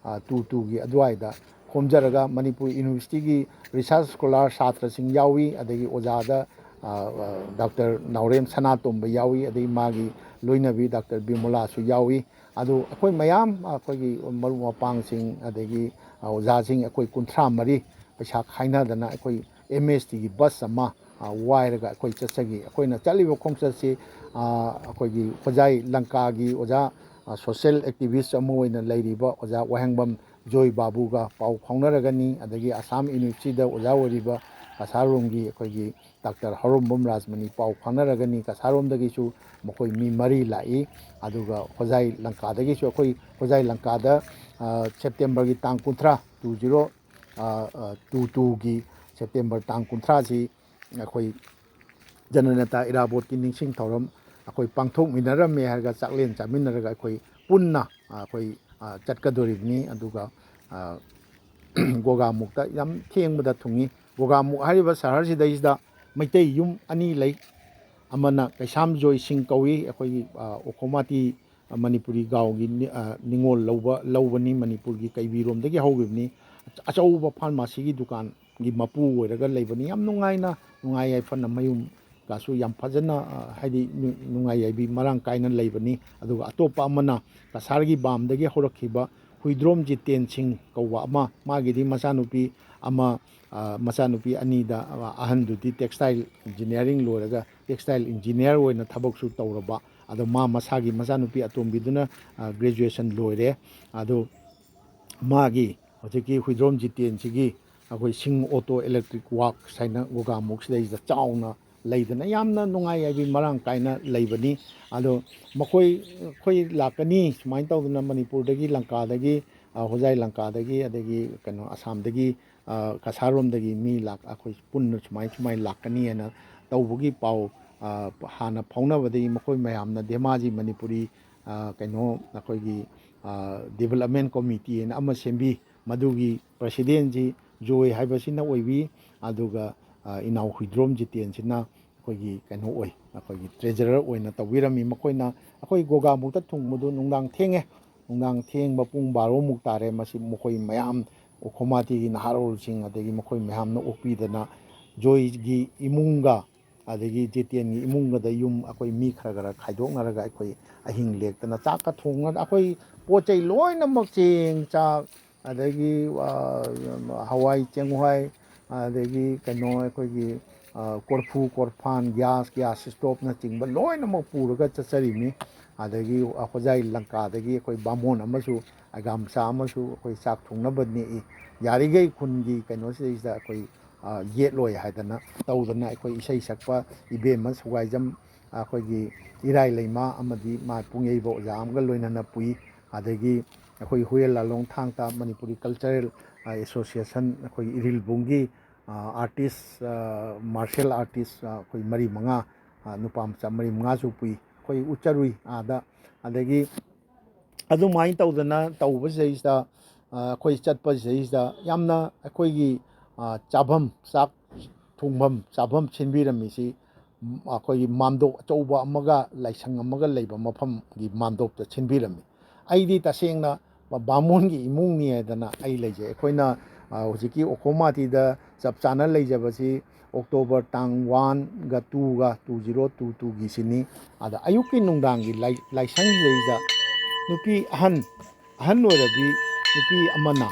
two twoꯒꯤ ꯑꯗꯨꯋꯥꯏꯗ ꯈꯣꯝꯖꯔꯒ ꯃꯅꯤꯄꯨꯔ ꯌꯨꯅꯤꯚꯔꯁꯤꯇꯤꯒꯤ research scholar ꯁꯥꯇ꯭ꯔꯁꯤꯡ ꯌꯥꯎꯏ, ꯑꯗꯒꯤ ꯑꯣꯖꯥꯗ, ꯑ, ꯑ, ꯗꯥꯛꯇꯔ ꯅꯥꯎꯔꯦꯝ ꯁꯅꯥꯇꯣꯝꯕ ꯌꯥꯎꯏ, ꯑꯗꯒꯤ ꯃꯥꯒꯤ ꯂꯣꯏꯅꯕꯤ ꯗꯥꯛꯇꯔ ꯕꯤꯃꯣꯂꯥꯁꯨ ꯌꯥꯎꯏ꯫ ꯑꯗꯨ ꯑꯩꯈꯣꯏ ꯃꯌꯥꯝ, ꯑꯩꯈꯣꯏꯒꯤ ꯃꯔꯨꯞ ꯃꯄꯥꯡꯁꯤꯡ, ꯑꯗꯒꯤ ꯑꯣꯖꯥꯁꯤꯡ, ꯑꯩꯈꯣꯏ ꯀꯨꯟꯊ꯭ꯔꯥ ꯃꯔꯤ ꯄꯩꯁꯥ ꯈꯥꯏꯅꯗꯅ ꯑꯩꯈꯣꯏ M S Tꯒꯤ ꯕꯁ ꯑꯃ, ꯑ, ꯋꯥꯏꯔꯒ ꯑꯩꯈꯣꯏ ꯆꯠꯆꯈꯤ꯫ ꯑꯩꯈꯣꯏꯅ ꯆꯠꯂꯤꯕ ꯈꯣꯡꯆꯠꯁꯤ, ꯑ, ꯑꯩꯈꯣꯏꯒꯤ ꯍꯣꯖꯥꯏ ꯂꯪꯀꯥꯒꯤ ꯑꯣꯖꯥ, ꯑ, social activist ꯑꯃ ꯑꯣꯏꯅ ꯂꯩꯔꯤꯕ ꯑꯣꯖꯥ ꯋꯥꯍꯦꯡꯕꯝ ꯖꯣꯏ ꯕꯥꯕꯨꯒ ꯄꯥꯎ ꯐꯥꯎꯅꯔꯒꯅꯤ, ꯑꯗꯒꯤ ꯑꯁꯥꯝ ꯌꯨꯅꯤꯚꯔꯁꯤꯇꯤꯗ ꯑꯣꯖꯥ ꯑꯣꯏꯔꯤꯕ ꯀꯁꯥꯔꯔꯣꯝꯒꯤ ꯑꯩꯈꯣꯏꯒꯤ ꯗꯥꯛꯇꯔ ꯍꯧꯔꯣꯝꯕꯝ ꯔꯥꯖꯃꯅꯤ ꯄꯥꯎ ꯐꯥꯎꯅꯔꯒꯅꯤ꯫ ꯀꯁꯥꯔꯔꯣꯝꯗꯒꯤꯁꯨ ꯃꯈꯣꯏ ꯃꯤ ꯃꯔꯤ ꯂꯥꯛꯏ꯫ ꯑꯗꯨꯒ ꯍꯣꯖꯥꯏ ꯂꯪꯀꯥꯗꯒꯤꯁꯨ ꯑꯩꯈꯣꯏ ꯍꯣꯖꯥꯏ ꯂꯪꯀꯥꯗ, ꯑ, ꯁꯦꯞꯇꯦꯝꯕꯔꯒꯤ ꯇꯥꯡ ꯀꯨꯟꯊ꯭ꯔꯥ, two zero two twoꯒꯤ ꯁꯦꯞꯇꯦꯝꯕꯔ ꯇꯥꯡ ꯀꯨꯟꯊ꯭ꯔꯥꯁꯤ ꯑꯩꯈꯣꯏ ꯖꯅꯅꯦꯇꯥ ꯏꯔꯥꯕꯣꯠꯀꯤ ꯅꯤꯡꯁꯤꯡ ꯊꯧꯔꯝ ꯑꯩꯈꯣꯏ ꯄꯥꯡꯊꯣꯛꯃꯤꯟꯅꯔꯝꯃꯦ ꯍꯥꯏꯔꯒ ꯆꯥꯛꯂꯦꯟ ꯆꯥꯃꯤꯟꯅꯔꯒ ꯑꯩꯈꯣꯏ ꯄꯨꯟꯅ, ꯑ, ꯑꯩꯈꯣꯏ, ꯑ, ꯆꯠꯀꯗꯣꯔꯤꯕꯅꯤ꯫ ꯑꯗꯨꯒ, ꯑ, ꯒꯣꯒꯥꯃꯨꯛꯇ ꯌꯥꯝ ꯊꯦꯡꯕꯗ ꯊꯨꯡꯉꯤ꯫ ꯒꯣꯒꯥꯃꯨꯛ ꯍꯥꯏꯔꯤꯕ ꯁꯍꯔꯁꯤꯗꯩꯁꯤꯗ ꯃꯩꯇꯩ ꯌꯨꯝ ꯑꯅꯤ ꯂꯩ꯫ ꯑꯃꯅ ꯀꯩꯁꯥꯝ ꯖꯣꯏ ꯁꯤꯡ ꯀꯧꯏ, ꯑꯩꯈꯣꯏꯒꯤ, ꯑ, ꯑꯣꯈꯣꯃꯥꯇꯤ, ꯑ, ꯃꯅꯤꯄꯨꯔꯤ ꯒꯥꯎꯒꯤ ꯅꯤ-, ꯑ, ꯅꯤꯉꯣꯜ ꯂꯧꯕ, ꯂꯧꯕꯅꯤ, ꯃꯅꯤꯄꯨꯔꯒꯤ ꯀꯩꯕꯤꯔꯣꯝꯗꯒꯤ ꯍꯧꯈꯤꯕꯅꯤ꯫ ꯑꯆꯧꯕ ꯐꯥꯔꯃꯥꯁꯤꯒꯤ ꯗꯨꯀꯥꯟꯒꯤ ꯃꯄꯨ ꯑꯣꯏꯔꯒ ꯂꯩꯕꯅꯤ꯫ ꯌꯥꯝ ꯅꯨꯡꯉꯥꯏꯅ, ꯅꯨꯡꯉꯥꯏ ꯌꯥꯏꯐꯅ ꯃꯌꯨꯝ ꯀꯥꯁꯨ ꯌꯥꯝ ꯐꯖꯅ, ꯑ, ꯍꯥꯏꯗꯤ ꯅꯨ-, ꯅꯨꯡꯉꯥꯏ ꯌꯥꯏꯕꯤ ꯃꯔꯥꯡ ꯀꯥꯏꯅ ꯂꯩꯕꯅꯤ꯫ ꯑꯗꯨꯒ ꯑꯇꯣꯞꯄ ꯑꯃꯅ ꯀꯁꯥꯔꯒꯤ ꯕꯥꯝꯗꯒꯤ ꯍꯧꯔꯛꯈꯤꯕ ꯍꯨꯏꯗ꯭ꯔꯣꯝ ꯖꯤꯇꯦꯟ ꯁꯤꯡ ꯀꯧꯕ ꯑꯃ, ꯃꯥꯒꯤꯗꯤ ꯃꯆꯥꯅꯨꯄꯤ ꯑꯃ, ꯑ, ꯃꯆꯥꯅꯨꯄꯤ ꯑꯅꯤꯗ, ꯑ, ꯑꯍꯟꯗꯨꯗꯤ textile engineering ꯂꯣꯏꯔꯒ textile engineer ꯑꯣꯏꯅ ꯊꯕꯛꯁꯨ ꯇꯧꯔꯕ꯫ ꯑꯗꯣ ꯃꯥ ꯃꯁꯥꯒꯤ ꯃꯆꯥꯅꯨꯄꯤ ꯑꯇꯣꯝꯕꯤꯗꯨꯅ, ꯑ, graduation ꯂꯣꯏꯔꯦ꯫ ꯑꯗꯣ ꯃꯥꯒꯤ ꯍꯧꯖꯤꯛꯀꯤ ꯍꯨꯏꯗ꯭ꯔꯣꯝ ꯖꯤꯇꯦꯟꯁꯤꯒꯤ ꯑꯩꯈꯣꯏ ꯁꯤꯡ ꯑꯣꯇꯣ ꯏꯂꯦꯛꯇ꯭ꯔꯤꯛ ꯋꯥꯛꯁ ꯍꯥꯏꯅ ꯒꯣꯒꯥꯃꯨꯛꯁꯤꯗꯩꯁꯤꯗ ꯆꯥꯎꯅ ꯂꯩꯗꯅ ꯌꯥꯝꯅ ꯅꯨꯡꯉꯥꯏ ꯍꯥꯏꯕꯗꯤ ꯃꯔꯥꯡ ꯀꯥꯏꯅ ꯂꯩꯕꯅꯤ꯫ ꯑꯗꯣ ꯃꯈꯣꯏ, ꯑꯩꯈꯣꯏ ꯂꯥꯛꯀꯅꯤ ꯁꯨꯃꯥꯏꯅ ꯇꯧꯗꯅ ꯃꯅꯤꯄꯨꯔꯗꯒꯤ, ꯂꯪꯀꯥꯗꯒꯤ, ꯑ, ꯍꯣꯖꯥꯏ ꯂꯪꯀꯥꯗꯒꯤ, ꯑꯗꯒꯤ ꯀꯩꯅꯣ ꯑꯁꯥꯝꯗꯒꯤ, ꯑ, ꯀꯁꯥꯔꯣꯝꯗꯒꯤ ꯃꯤ ꯂꯥꯛ-, ꯑꯩꯈꯣꯏ ꯄꯨꯟꯅ ꯁꯨꯃꯥꯏ ꯁꯨꯃꯥꯏꯅ ꯂꯥꯛꯀꯅꯤ ꯍꯥꯏꯅ ꯇꯧꯕꯒꯤ ꯄꯥꯎ, ꯑ, ꯍꯥꯟꯅ ꯐꯥꯎꯅꯕꯗꯒꯤ ꯃꯈꯣꯏ ꯃꯌꯥꯝꯅ ꯙꯦꯃꯥꯖꯤ ꯃꯅꯤꯄꯨꯔꯤ, ꯑ, ꯀꯩꯅꯣ ꯑꯩꯈꯣꯏꯒꯤ, ꯑ, development committee ꯍꯥꯏꯅ ꯑꯃ ꯁꯦꯝꯕꯤ꯫ ꯃꯗꯨꯒꯤ presidentꯁꯤ ꯖꯣꯏ ꯍꯥꯏꯕꯁꯤꯅ ꯑꯣꯏꯕꯤ꯫ ꯑꯗꯨꯒ, ꯑ, ꯏꯅꯥꯎ ꯍꯨꯏꯗ꯭ꯔꯣꯝ ꯖꯤꯇꯦꯟꯁꯤꯅ ꯑꯩꯈꯣꯏꯒꯤ ꯀꯩꯅꯣ ꯑꯣꯏ, ꯑꯩꯈꯣꯏꯒꯤ treasurer ꯑꯣꯏꯅ ꯇꯧꯕꯤꯔꯝꯃꯤ꯫ ꯃꯈꯣꯏꯅ ꯑꯩꯈꯣꯏ ꯒꯣꯒꯥꯃꯨꯛꯇ ꯊꯨꯡꯕꯗꯨ ꯅꯨꯡꯗꯥꯡ ꯊꯦꯡꯉꯦ, ꯅꯨꯡꯗꯥꯡ ꯊꯦꯡꯕ ꯄꯨꯡ ꯕꯥꯔꯣꯃꯨꯛ ꯇꯥꯔꯦ꯫ ꯃꯁꯤ ꯃꯈꯣꯏ ꯃꯌꯥꯝ ꯑꯣꯈꯣꯃꯥꯇꯤꯒꯤ ꯅꯍꯥꯔꯣꯜꯁꯤꯡ ꯑꯗꯒꯤ ꯃꯈꯣꯏ ꯃꯌꯥꯝꯅ ꯑꯣꯛꯄꯤꯗꯅ ꯖꯣꯏꯒꯤ ꯏꯃꯨꯡꯒ ꯑꯗꯒꯤ ꯖꯤꯇꯦꯟꯒꯤ ꯏꯃꯨꯡꯒꯗ ꯌꯨꯝ ꯑꯩꯈꯣꯏ ꯃꯤ ꯈꯔ ꯈꯔ ꯈꯥꯏꯗꯣꯛꯅꯔꯒ ꯑꯩꯈꯣꯏ ꯑꯍꯤꯡ ꯂꯦꯛꯇꯅ ꯆꯥꯛꯀ ꯊꯣꯡꯉꯒ ꯑꯩꯈꯣꯏ ꯄꯣꯠ ꯆꯩ ꯂꯣꯏꯅꯃꯛ, ꯆꯦꯡ, ꯆꯥꯛ, ꯑꯗꯒꯤ, ꯑ, ꯍꯋꯥꯏ ꯆꯦꯡꯋꯥꯏ, ꯑꯗꯒꯤ ꯀꯩꯅꯣ ꯑꯩꯈꯣꯏꯒꯤ, ꯑ, ꯀꯣꯔꯐꯨ ꯀꯣꯔꯐꯥꯟ, gas, gas stoveꯅꯆꯤꯡꯕ ꯂꯣꯏꯅꯃꯛ ꯄꯨꯔꯒ ꯆꯠꯆꯔꯤꯃꯤ꯫ ꯑꯗꯒꯤ ꯍꯣꯖꯥꯏ ꯂꯪꯀꯥꯗꯒꯤ ꯑꯩꯈꯣꯏ ꯕꯥꯃꯣꯟ ꯑꯃꯁꯨ, ꯑꯩꯒꯥ ꯃꯆꯥ ꯑꯃꯁꯨ ꯑꯩꯈꯣꯏ ꯆꯥꯛ ꯊꯣꯡꯅꯕ ꯅꯦꯛꯏ꯫ ꯌꯥꯔꯤꯈꯩ ꯈꯨꯟꯒꯤ ꯀꯩꯅꯣꯁꯤꯗꯩꯁꯤꯗ ꯑꯩꯈꯣꯏ, ꯑ, ꯌꯦꯠꯂꯣꯏ ꯍꯥꯏꯗꯅ ꯇꯧꯗꯅ ꯑꯩꯈꯣꯏ ꯏꯁꯩ ꯁꯛꯄ ꯏꯕꯦꯝꯃ ꯁꯨꯒꯥꯏꯖꯝ, ꯑꯩꯈꯣꯏꯒꯤ ꯏꯔꯥꯏ ꯂꯩꯃ ꯑꯃꯗꯤ ꯃꯥ ꯄꯨꯡꯌꯩꯕ ꯑꯣꯖꯥ ꯑꯃꯒ ꯂꯣꯏꯅꯅ ꯄꯨꯏ꯫ ꯑꯗꯒꯤ ꯑꯩꯈꯣꯏ ꯍꯨꯌꯦꯟ ꯂꯥꯂꯣꯡ ꯊꯥꯡ ꯇꯥ ꯃꯅꯤꯄꯨꯔꯤ cultural, ꯑ, association, ꯑꯩꯈꯣꯏ ꯏꯔꯤꯜꯕꯨꯡꯒꯤ, ꯑ, artist, ꯑ, martial artist, ꯑ, ꯑꯩꯈꯣꯏ ꯃꯔꯤ ꯃꯉꯥ, ꯑ, ꯅꯨꯄꯥ ꯃꯆꯥ ꯃꯔꯤ ꯃꯉꯥꯁꯨ ꯄꯨꯏ꯫ ꯑꯩꯈꯣꯏ ꯎꯠꯆꯔꯨꯏ ꯑꯥꯗ꯫ ꯑꯗꯒꯤ ꯑꯗꯨꯃꯥꯏꯅ ꯇꯧꯗꯅ ꯇꯧꯕꯁꯤꯗꯩꯁꯤꯗ ꯑꯩꯈꯣꯏ ꯆꯠꯄꯁꯤꯗꯩꯁꯤꯗ ꯌꯥꯝꯅ ꯑꯩꯈꯣꯏꯒꯤ ꯆꯥꯐꯝ, ꯆꯥꯛ ꯊꯣꯡꯐꯝ ꯆꯥꯐꯝ ꯁꯤꯟꯕꯤꯔꯝꯃꯤꯁꯤ ꯑꯩꯈꯣꯏꯒꯤ ꯃꯥꯝꯗꯣꯞ ꯑꯆꯧꯕ ꯑꯃꯒ ꯂꯥꯏꯁꯪ ꯑꯃꯒ ꯂꯩꯕ ꯃꯐꯝꯒꯤ ꯃꯥꯝꯗꯣꯞꯇ ꯁꯤꯟꯕꯤꯔꯝꯃꯤ꯫ ꯑꯩꯗꯤ ꯇꯁꯦꯡꯅ ꯕꯥꯃꯣꯟꯒꯤ ꯏꯃꯨꯡꯅꯤ ꯍꯥꯏꯗꯅ ꯑꯩ ꯂꯩꯖꯩ꯫ ꯑꯩꯈꯣꯏꯅ ꯍꯧꯖꯤꯛꯀꯤ ꯑꯣꯈꯣꯃꯥꯇꯤꯗ ꯆꯞ ꯆꯥꯅ ꯂꯩꯖꯕꯁꯤ ꯑꯣꯛꯇꯣꯕꯔ ꯇꯥꯡ ꯋꯥꯟꯒ ꯇꯨꯒ, ꯇꯨ ꯖꯤꯔꯣ ꯇꯨ ꯇꯨꯒꯤꯁꯤꯅꯤ꯫ ꯑꯗ ꯑꯌꯨꯛꯀꯤ ꯅꯨꯡꯗꯥꯡꯒꯤ ꯂꯥꯏ-, ꯂꯥꯏꯁꯪꯁꯤꯗꯩꯗ ꯅꯨꯄꯤ ꯑꯍꯟ, ꯑꯍꯟ ꯑꯣꯏꯔꯕꯤ ꯅꯨꯄꯤ ꯑꯃꯅ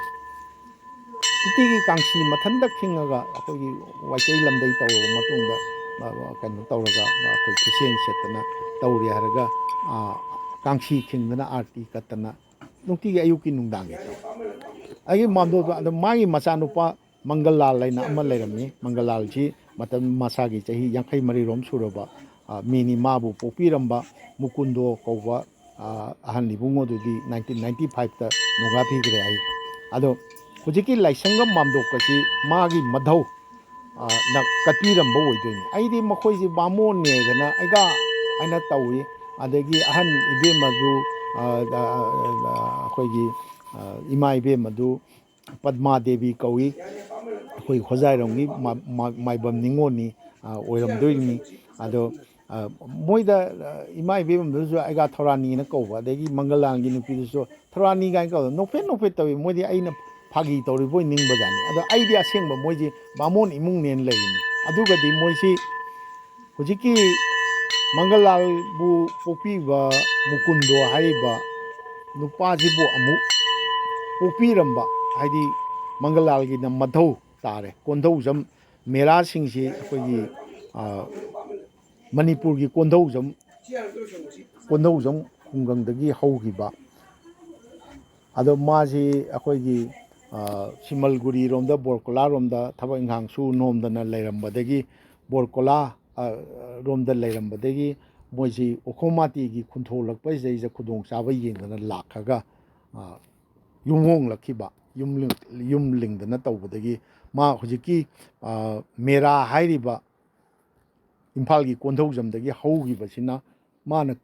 ꯅꯨꯡꯇꯤꯒꯤ ꯀꯥꯡꯁꯤ ꯃꯊꯟꯇ ꯈꯤꯡꯉꯒ ꯑꯩꯈꯣꯏꯒꯤ ꯋꯥꯏꯇꯩ ꯂꯝꯗꯩ ꯇꯧꯔꯕ ꯃꯇꯨꯡꯗ, ꯑ, ꯀꯩꯅꯣ ꯇꯧꯔꯒ, ꯑ, ꯑꯩꯈꯣꯏ ꯈꯨꯠꯁꯦꯝ ꯁꯦꯠꯇꯅ ꯇꯧꯔꯦ ꯍꯥꯏꯔꯒ, ꯑ, ꯀꯥꯡꯁꯤ ꯈꯤꯡꯗꯅ ꯑꯥꯔꯇꯤ ꯀꯠꯇꯅ ꯅꯨꯡꯇꯤꯒꯤ ꯑꯌꯨꯛꯀꯤ ꯅꯨꯡꯗꯥꯡꯒꯤ ꯇꯧꯏ꯫ ꯑꯩꯒꯤ ꯃꯥꯝꯗꯣꯞꯇ ꯑꯗꯣ ꯃꯥꯒꯤ ꯃꯆꯥꯅꯨꯄꯥ ꯃꯪꯒꯜ ꯂꯥꯜ ꯍꯥꯏꯅ ꯑꯃ ꯂꯩꯔꯝꯃꯤ꯫ ꯃꯪꯒꯜ ꯂꯥꯜꯁꯤ ꯃꯇꯝ ꯃꯁꯥꯒꯤ ꯆꯍꯤ ꯌꯥꯡꯈꯩ ꯃꯔꯤꯔꯣꯝ ꯁꯨꯔꯕ, ꯑ, ꯃꯤꯅꯤ꯫ ꯃꯥꯕꯨ ꯄꯣꯛꯄꯤꯔꯝꯕ ꯃꯨꯀꯨꯟꯗꯣ ꯀꯧꯕ, ꯑ, ꯑꯍꯟ ꯏꯕꯨꯡꯉꯣꯗꯨꯗꯤ ꯅꯥꯏꯟꯇꯤꯟ ꯅꯥꯏꯟꯇꯤ ꯐꯥꯏꯚꯇ ꯅꯣꯡꯉꯥ ꯐꯤꯈ꯭ꯔꯦ ꯍꯥꯏ꯫ ꯑꯗꯣ ꯍꯧꯖꯤꯛꯀꯤ ꯂꯥꯏꯁꯪꯒ ꯃꯥꯝꯗꯣꯞꯀꯁꯤ ꯃꯥꯒꯤ ꯃꯙꯧ, ꯑ, ꯅ ꯀꯠꯄꯤꯔꯝꯕ ꯑꯣꯏꯗꯣꯏꯅꯤ꯫ ꯑꯩꯗꯤ ꯃꯈꯣꯏꯁꯤ ꯕꯥꯃꯣꯟꯅꯦꯗꯅ ꯑꯩꯒ ꯍꯥꯏꯅ ꯇꯧꯏ꯫ ꯑꯗꯒꯤ ꯑꯍꯟ ꯏꯕꯦꯝꯃꯗꯨ, ꯑ, ꯑ, ꯑ, ꯑꯩꯈꯣꯏꯒꯤ, ꯑ, ꯏꯃꯥ ꯏꯕꯦꯝꯃꯗꯨ ꯄꯗꯃꯥ ꯗꯦꯕꯤ ꯀꯧꯏ꯫ ꯑꯩꯈꯣꯏ ꯍꯣꯖꯥꯏꯔꯣꯝꯒꯤ ꯃ-, ꯃ-, ꯃꯥꯏꯕꯝ ꯅꯤꯉꯣꯜꯅꯤ, ꯑ, ꯑꯣꯏꯔꯝꯗꯣꯏꯅꯤ꯫ ꯑꯗꯣ, ꯑ, ꯃꯣꯏꯗ, ꯑ, ꯏꯃꯥ ꯏꯕꯦꯝꯃꯗꯨꯁꯨ ꯑꯩꯒ ꯊꯧꯔꯥꯅꯤꯅ ꯀꯧꯕ, ꯑꯗꯒꯤ ꯃꯪꯒꯜ ꯂꯥꯜꯒꯤ ꯅꯨꯄꯤꯗꯨꯁꯨ ꯊꯧꯔꯥꯅꯤ ꯀꯥꯏꯅ ꯀꯧꯕ, ꯅꯣꯛꯐꯦꯠ ꯅꯣꯛꯐꯦꯠ ꯇꯧꯏ꯫ ꯃꯣꯏꯗꯤ ꯑꯩꯅ ꯐꯥꯒꯤ ꯇꯧꯔꯤꯕꯣꯏ ꯅꯤꯡꯕꯖꯥꯠꯅꯤ꯫ ꯑꯗꯣ ꯑꯩꯗꯤ ꯑꯁꯦꯡꯕ ꯃꯣꯏꯁꯤ ꯕꯥꯃꯣꯟ ꯏꯃꯨꯡꯅꯦꯅ ꯂꯩꯔꯤꯅꯤ꯫ ꯑꯗꯨꯒꯗꯤ ꯃꯣꯏꯁꯤ ꯍꯧꯖꯤꯛꯀꯤ ꯃꯪꯒꯜ ꯂꯥꯜꯕꯨ ꯄꯣꯛꯄꯤꯕ ꯃꯨꯀꯨꯟꯗꯣ ꯍꯥꯏꯔꯤꯕ ꯅꯨꯄꯥꯁꯤꯕꯨ ꯑꯃꯨꯛ ꯄꯣꯛꯄꯤꯔꯝꯕ, ꯍꯥꯏꯗꯤ ꯃꯪꯒꯜ ꯂꯥꯜꯒꯤꯅ ꯃꯙꯧ ꯇꯥꯔꯦ꯫ ꯀꯣꯟꯙꯧꯖꯝ ꯃꯦꯔꯥꯁꯤꯡꯁꯤ ꯑꯩꯈꯣꯏꯒꯤ, ꯑ, ꯃꯅꯤꯄꯨꯔꯒꯤ ꯀꯣꯟꯙꯧꯖꯝ, ꯀꯣꯟꯙꯧꯖꯝ ꯈꯨꯡꯒꯪꯗꯒꯤ ꯍꯧꯈꯤꯕ꯫ ꯑꯗꯣ ꯃꯥꯁꯤ ꯑꯩꯈꯣꯏꯒꯤ, ꯑ, ꯁꯤꯃꯜꯒꯨꯔꯤꯔꯣꯝꯗ, ꯕꯣꯔꯀꯣꯂꯥꯔꯣꯝꯗ ꯊꯕꯛ ꯏꯪꯈꯥꯡ ꯁꯨ ꯅꯣꯝꯗꯅ ꯂꯩꯔꯝꯕꯗꯒꯤ, ꯕꯣꯔꯀꯣꯂꯥ, ꯑ, ꯔꯣꯝꯗ ꯂꯩꯔꯝꯕꯗꯒꯤ ꯃꯣꯏꯁꯤ ꯎꯈꯣꯡ ꯃꯥꯇꯤꯒꯤ ꯈꯨꯟꯊꯣꯛꯂꯛꯄꯁꯤꯗꯩꯁꯤꯗ ꯈꯨꯗꯣꯡꯆꯥꯕ ꯌꯦꯡꯗꯅ ꯂꯥꯛꯈ꯭ꯔꯒ, ꯑ, ꯌꯨꯝ ꯍꯣꯡꯂꯛꯈꯤꯕ, ꯌꯨꯝ ꯂꯤꯡ-, ꯌꯨꯝ ꯂꯤꯡꯗꯅ ꯇꯧꯕꯗꯒꯤ ꯃꯥ ꯍꯧꯖꯤꯛꯀꯤ, ꯑ, ꯃꯦꯔꯥ ꯍꯥꯏꯔꯤꯕ ꯏꯝꯐꯥꯜꯒꯤ ꯀꯣꯟꯙꯧꯖꯝꯗꯒꯤ ꯍꯧꯈꯤꯕꯁꯤꯅ ꯃꯥꯅ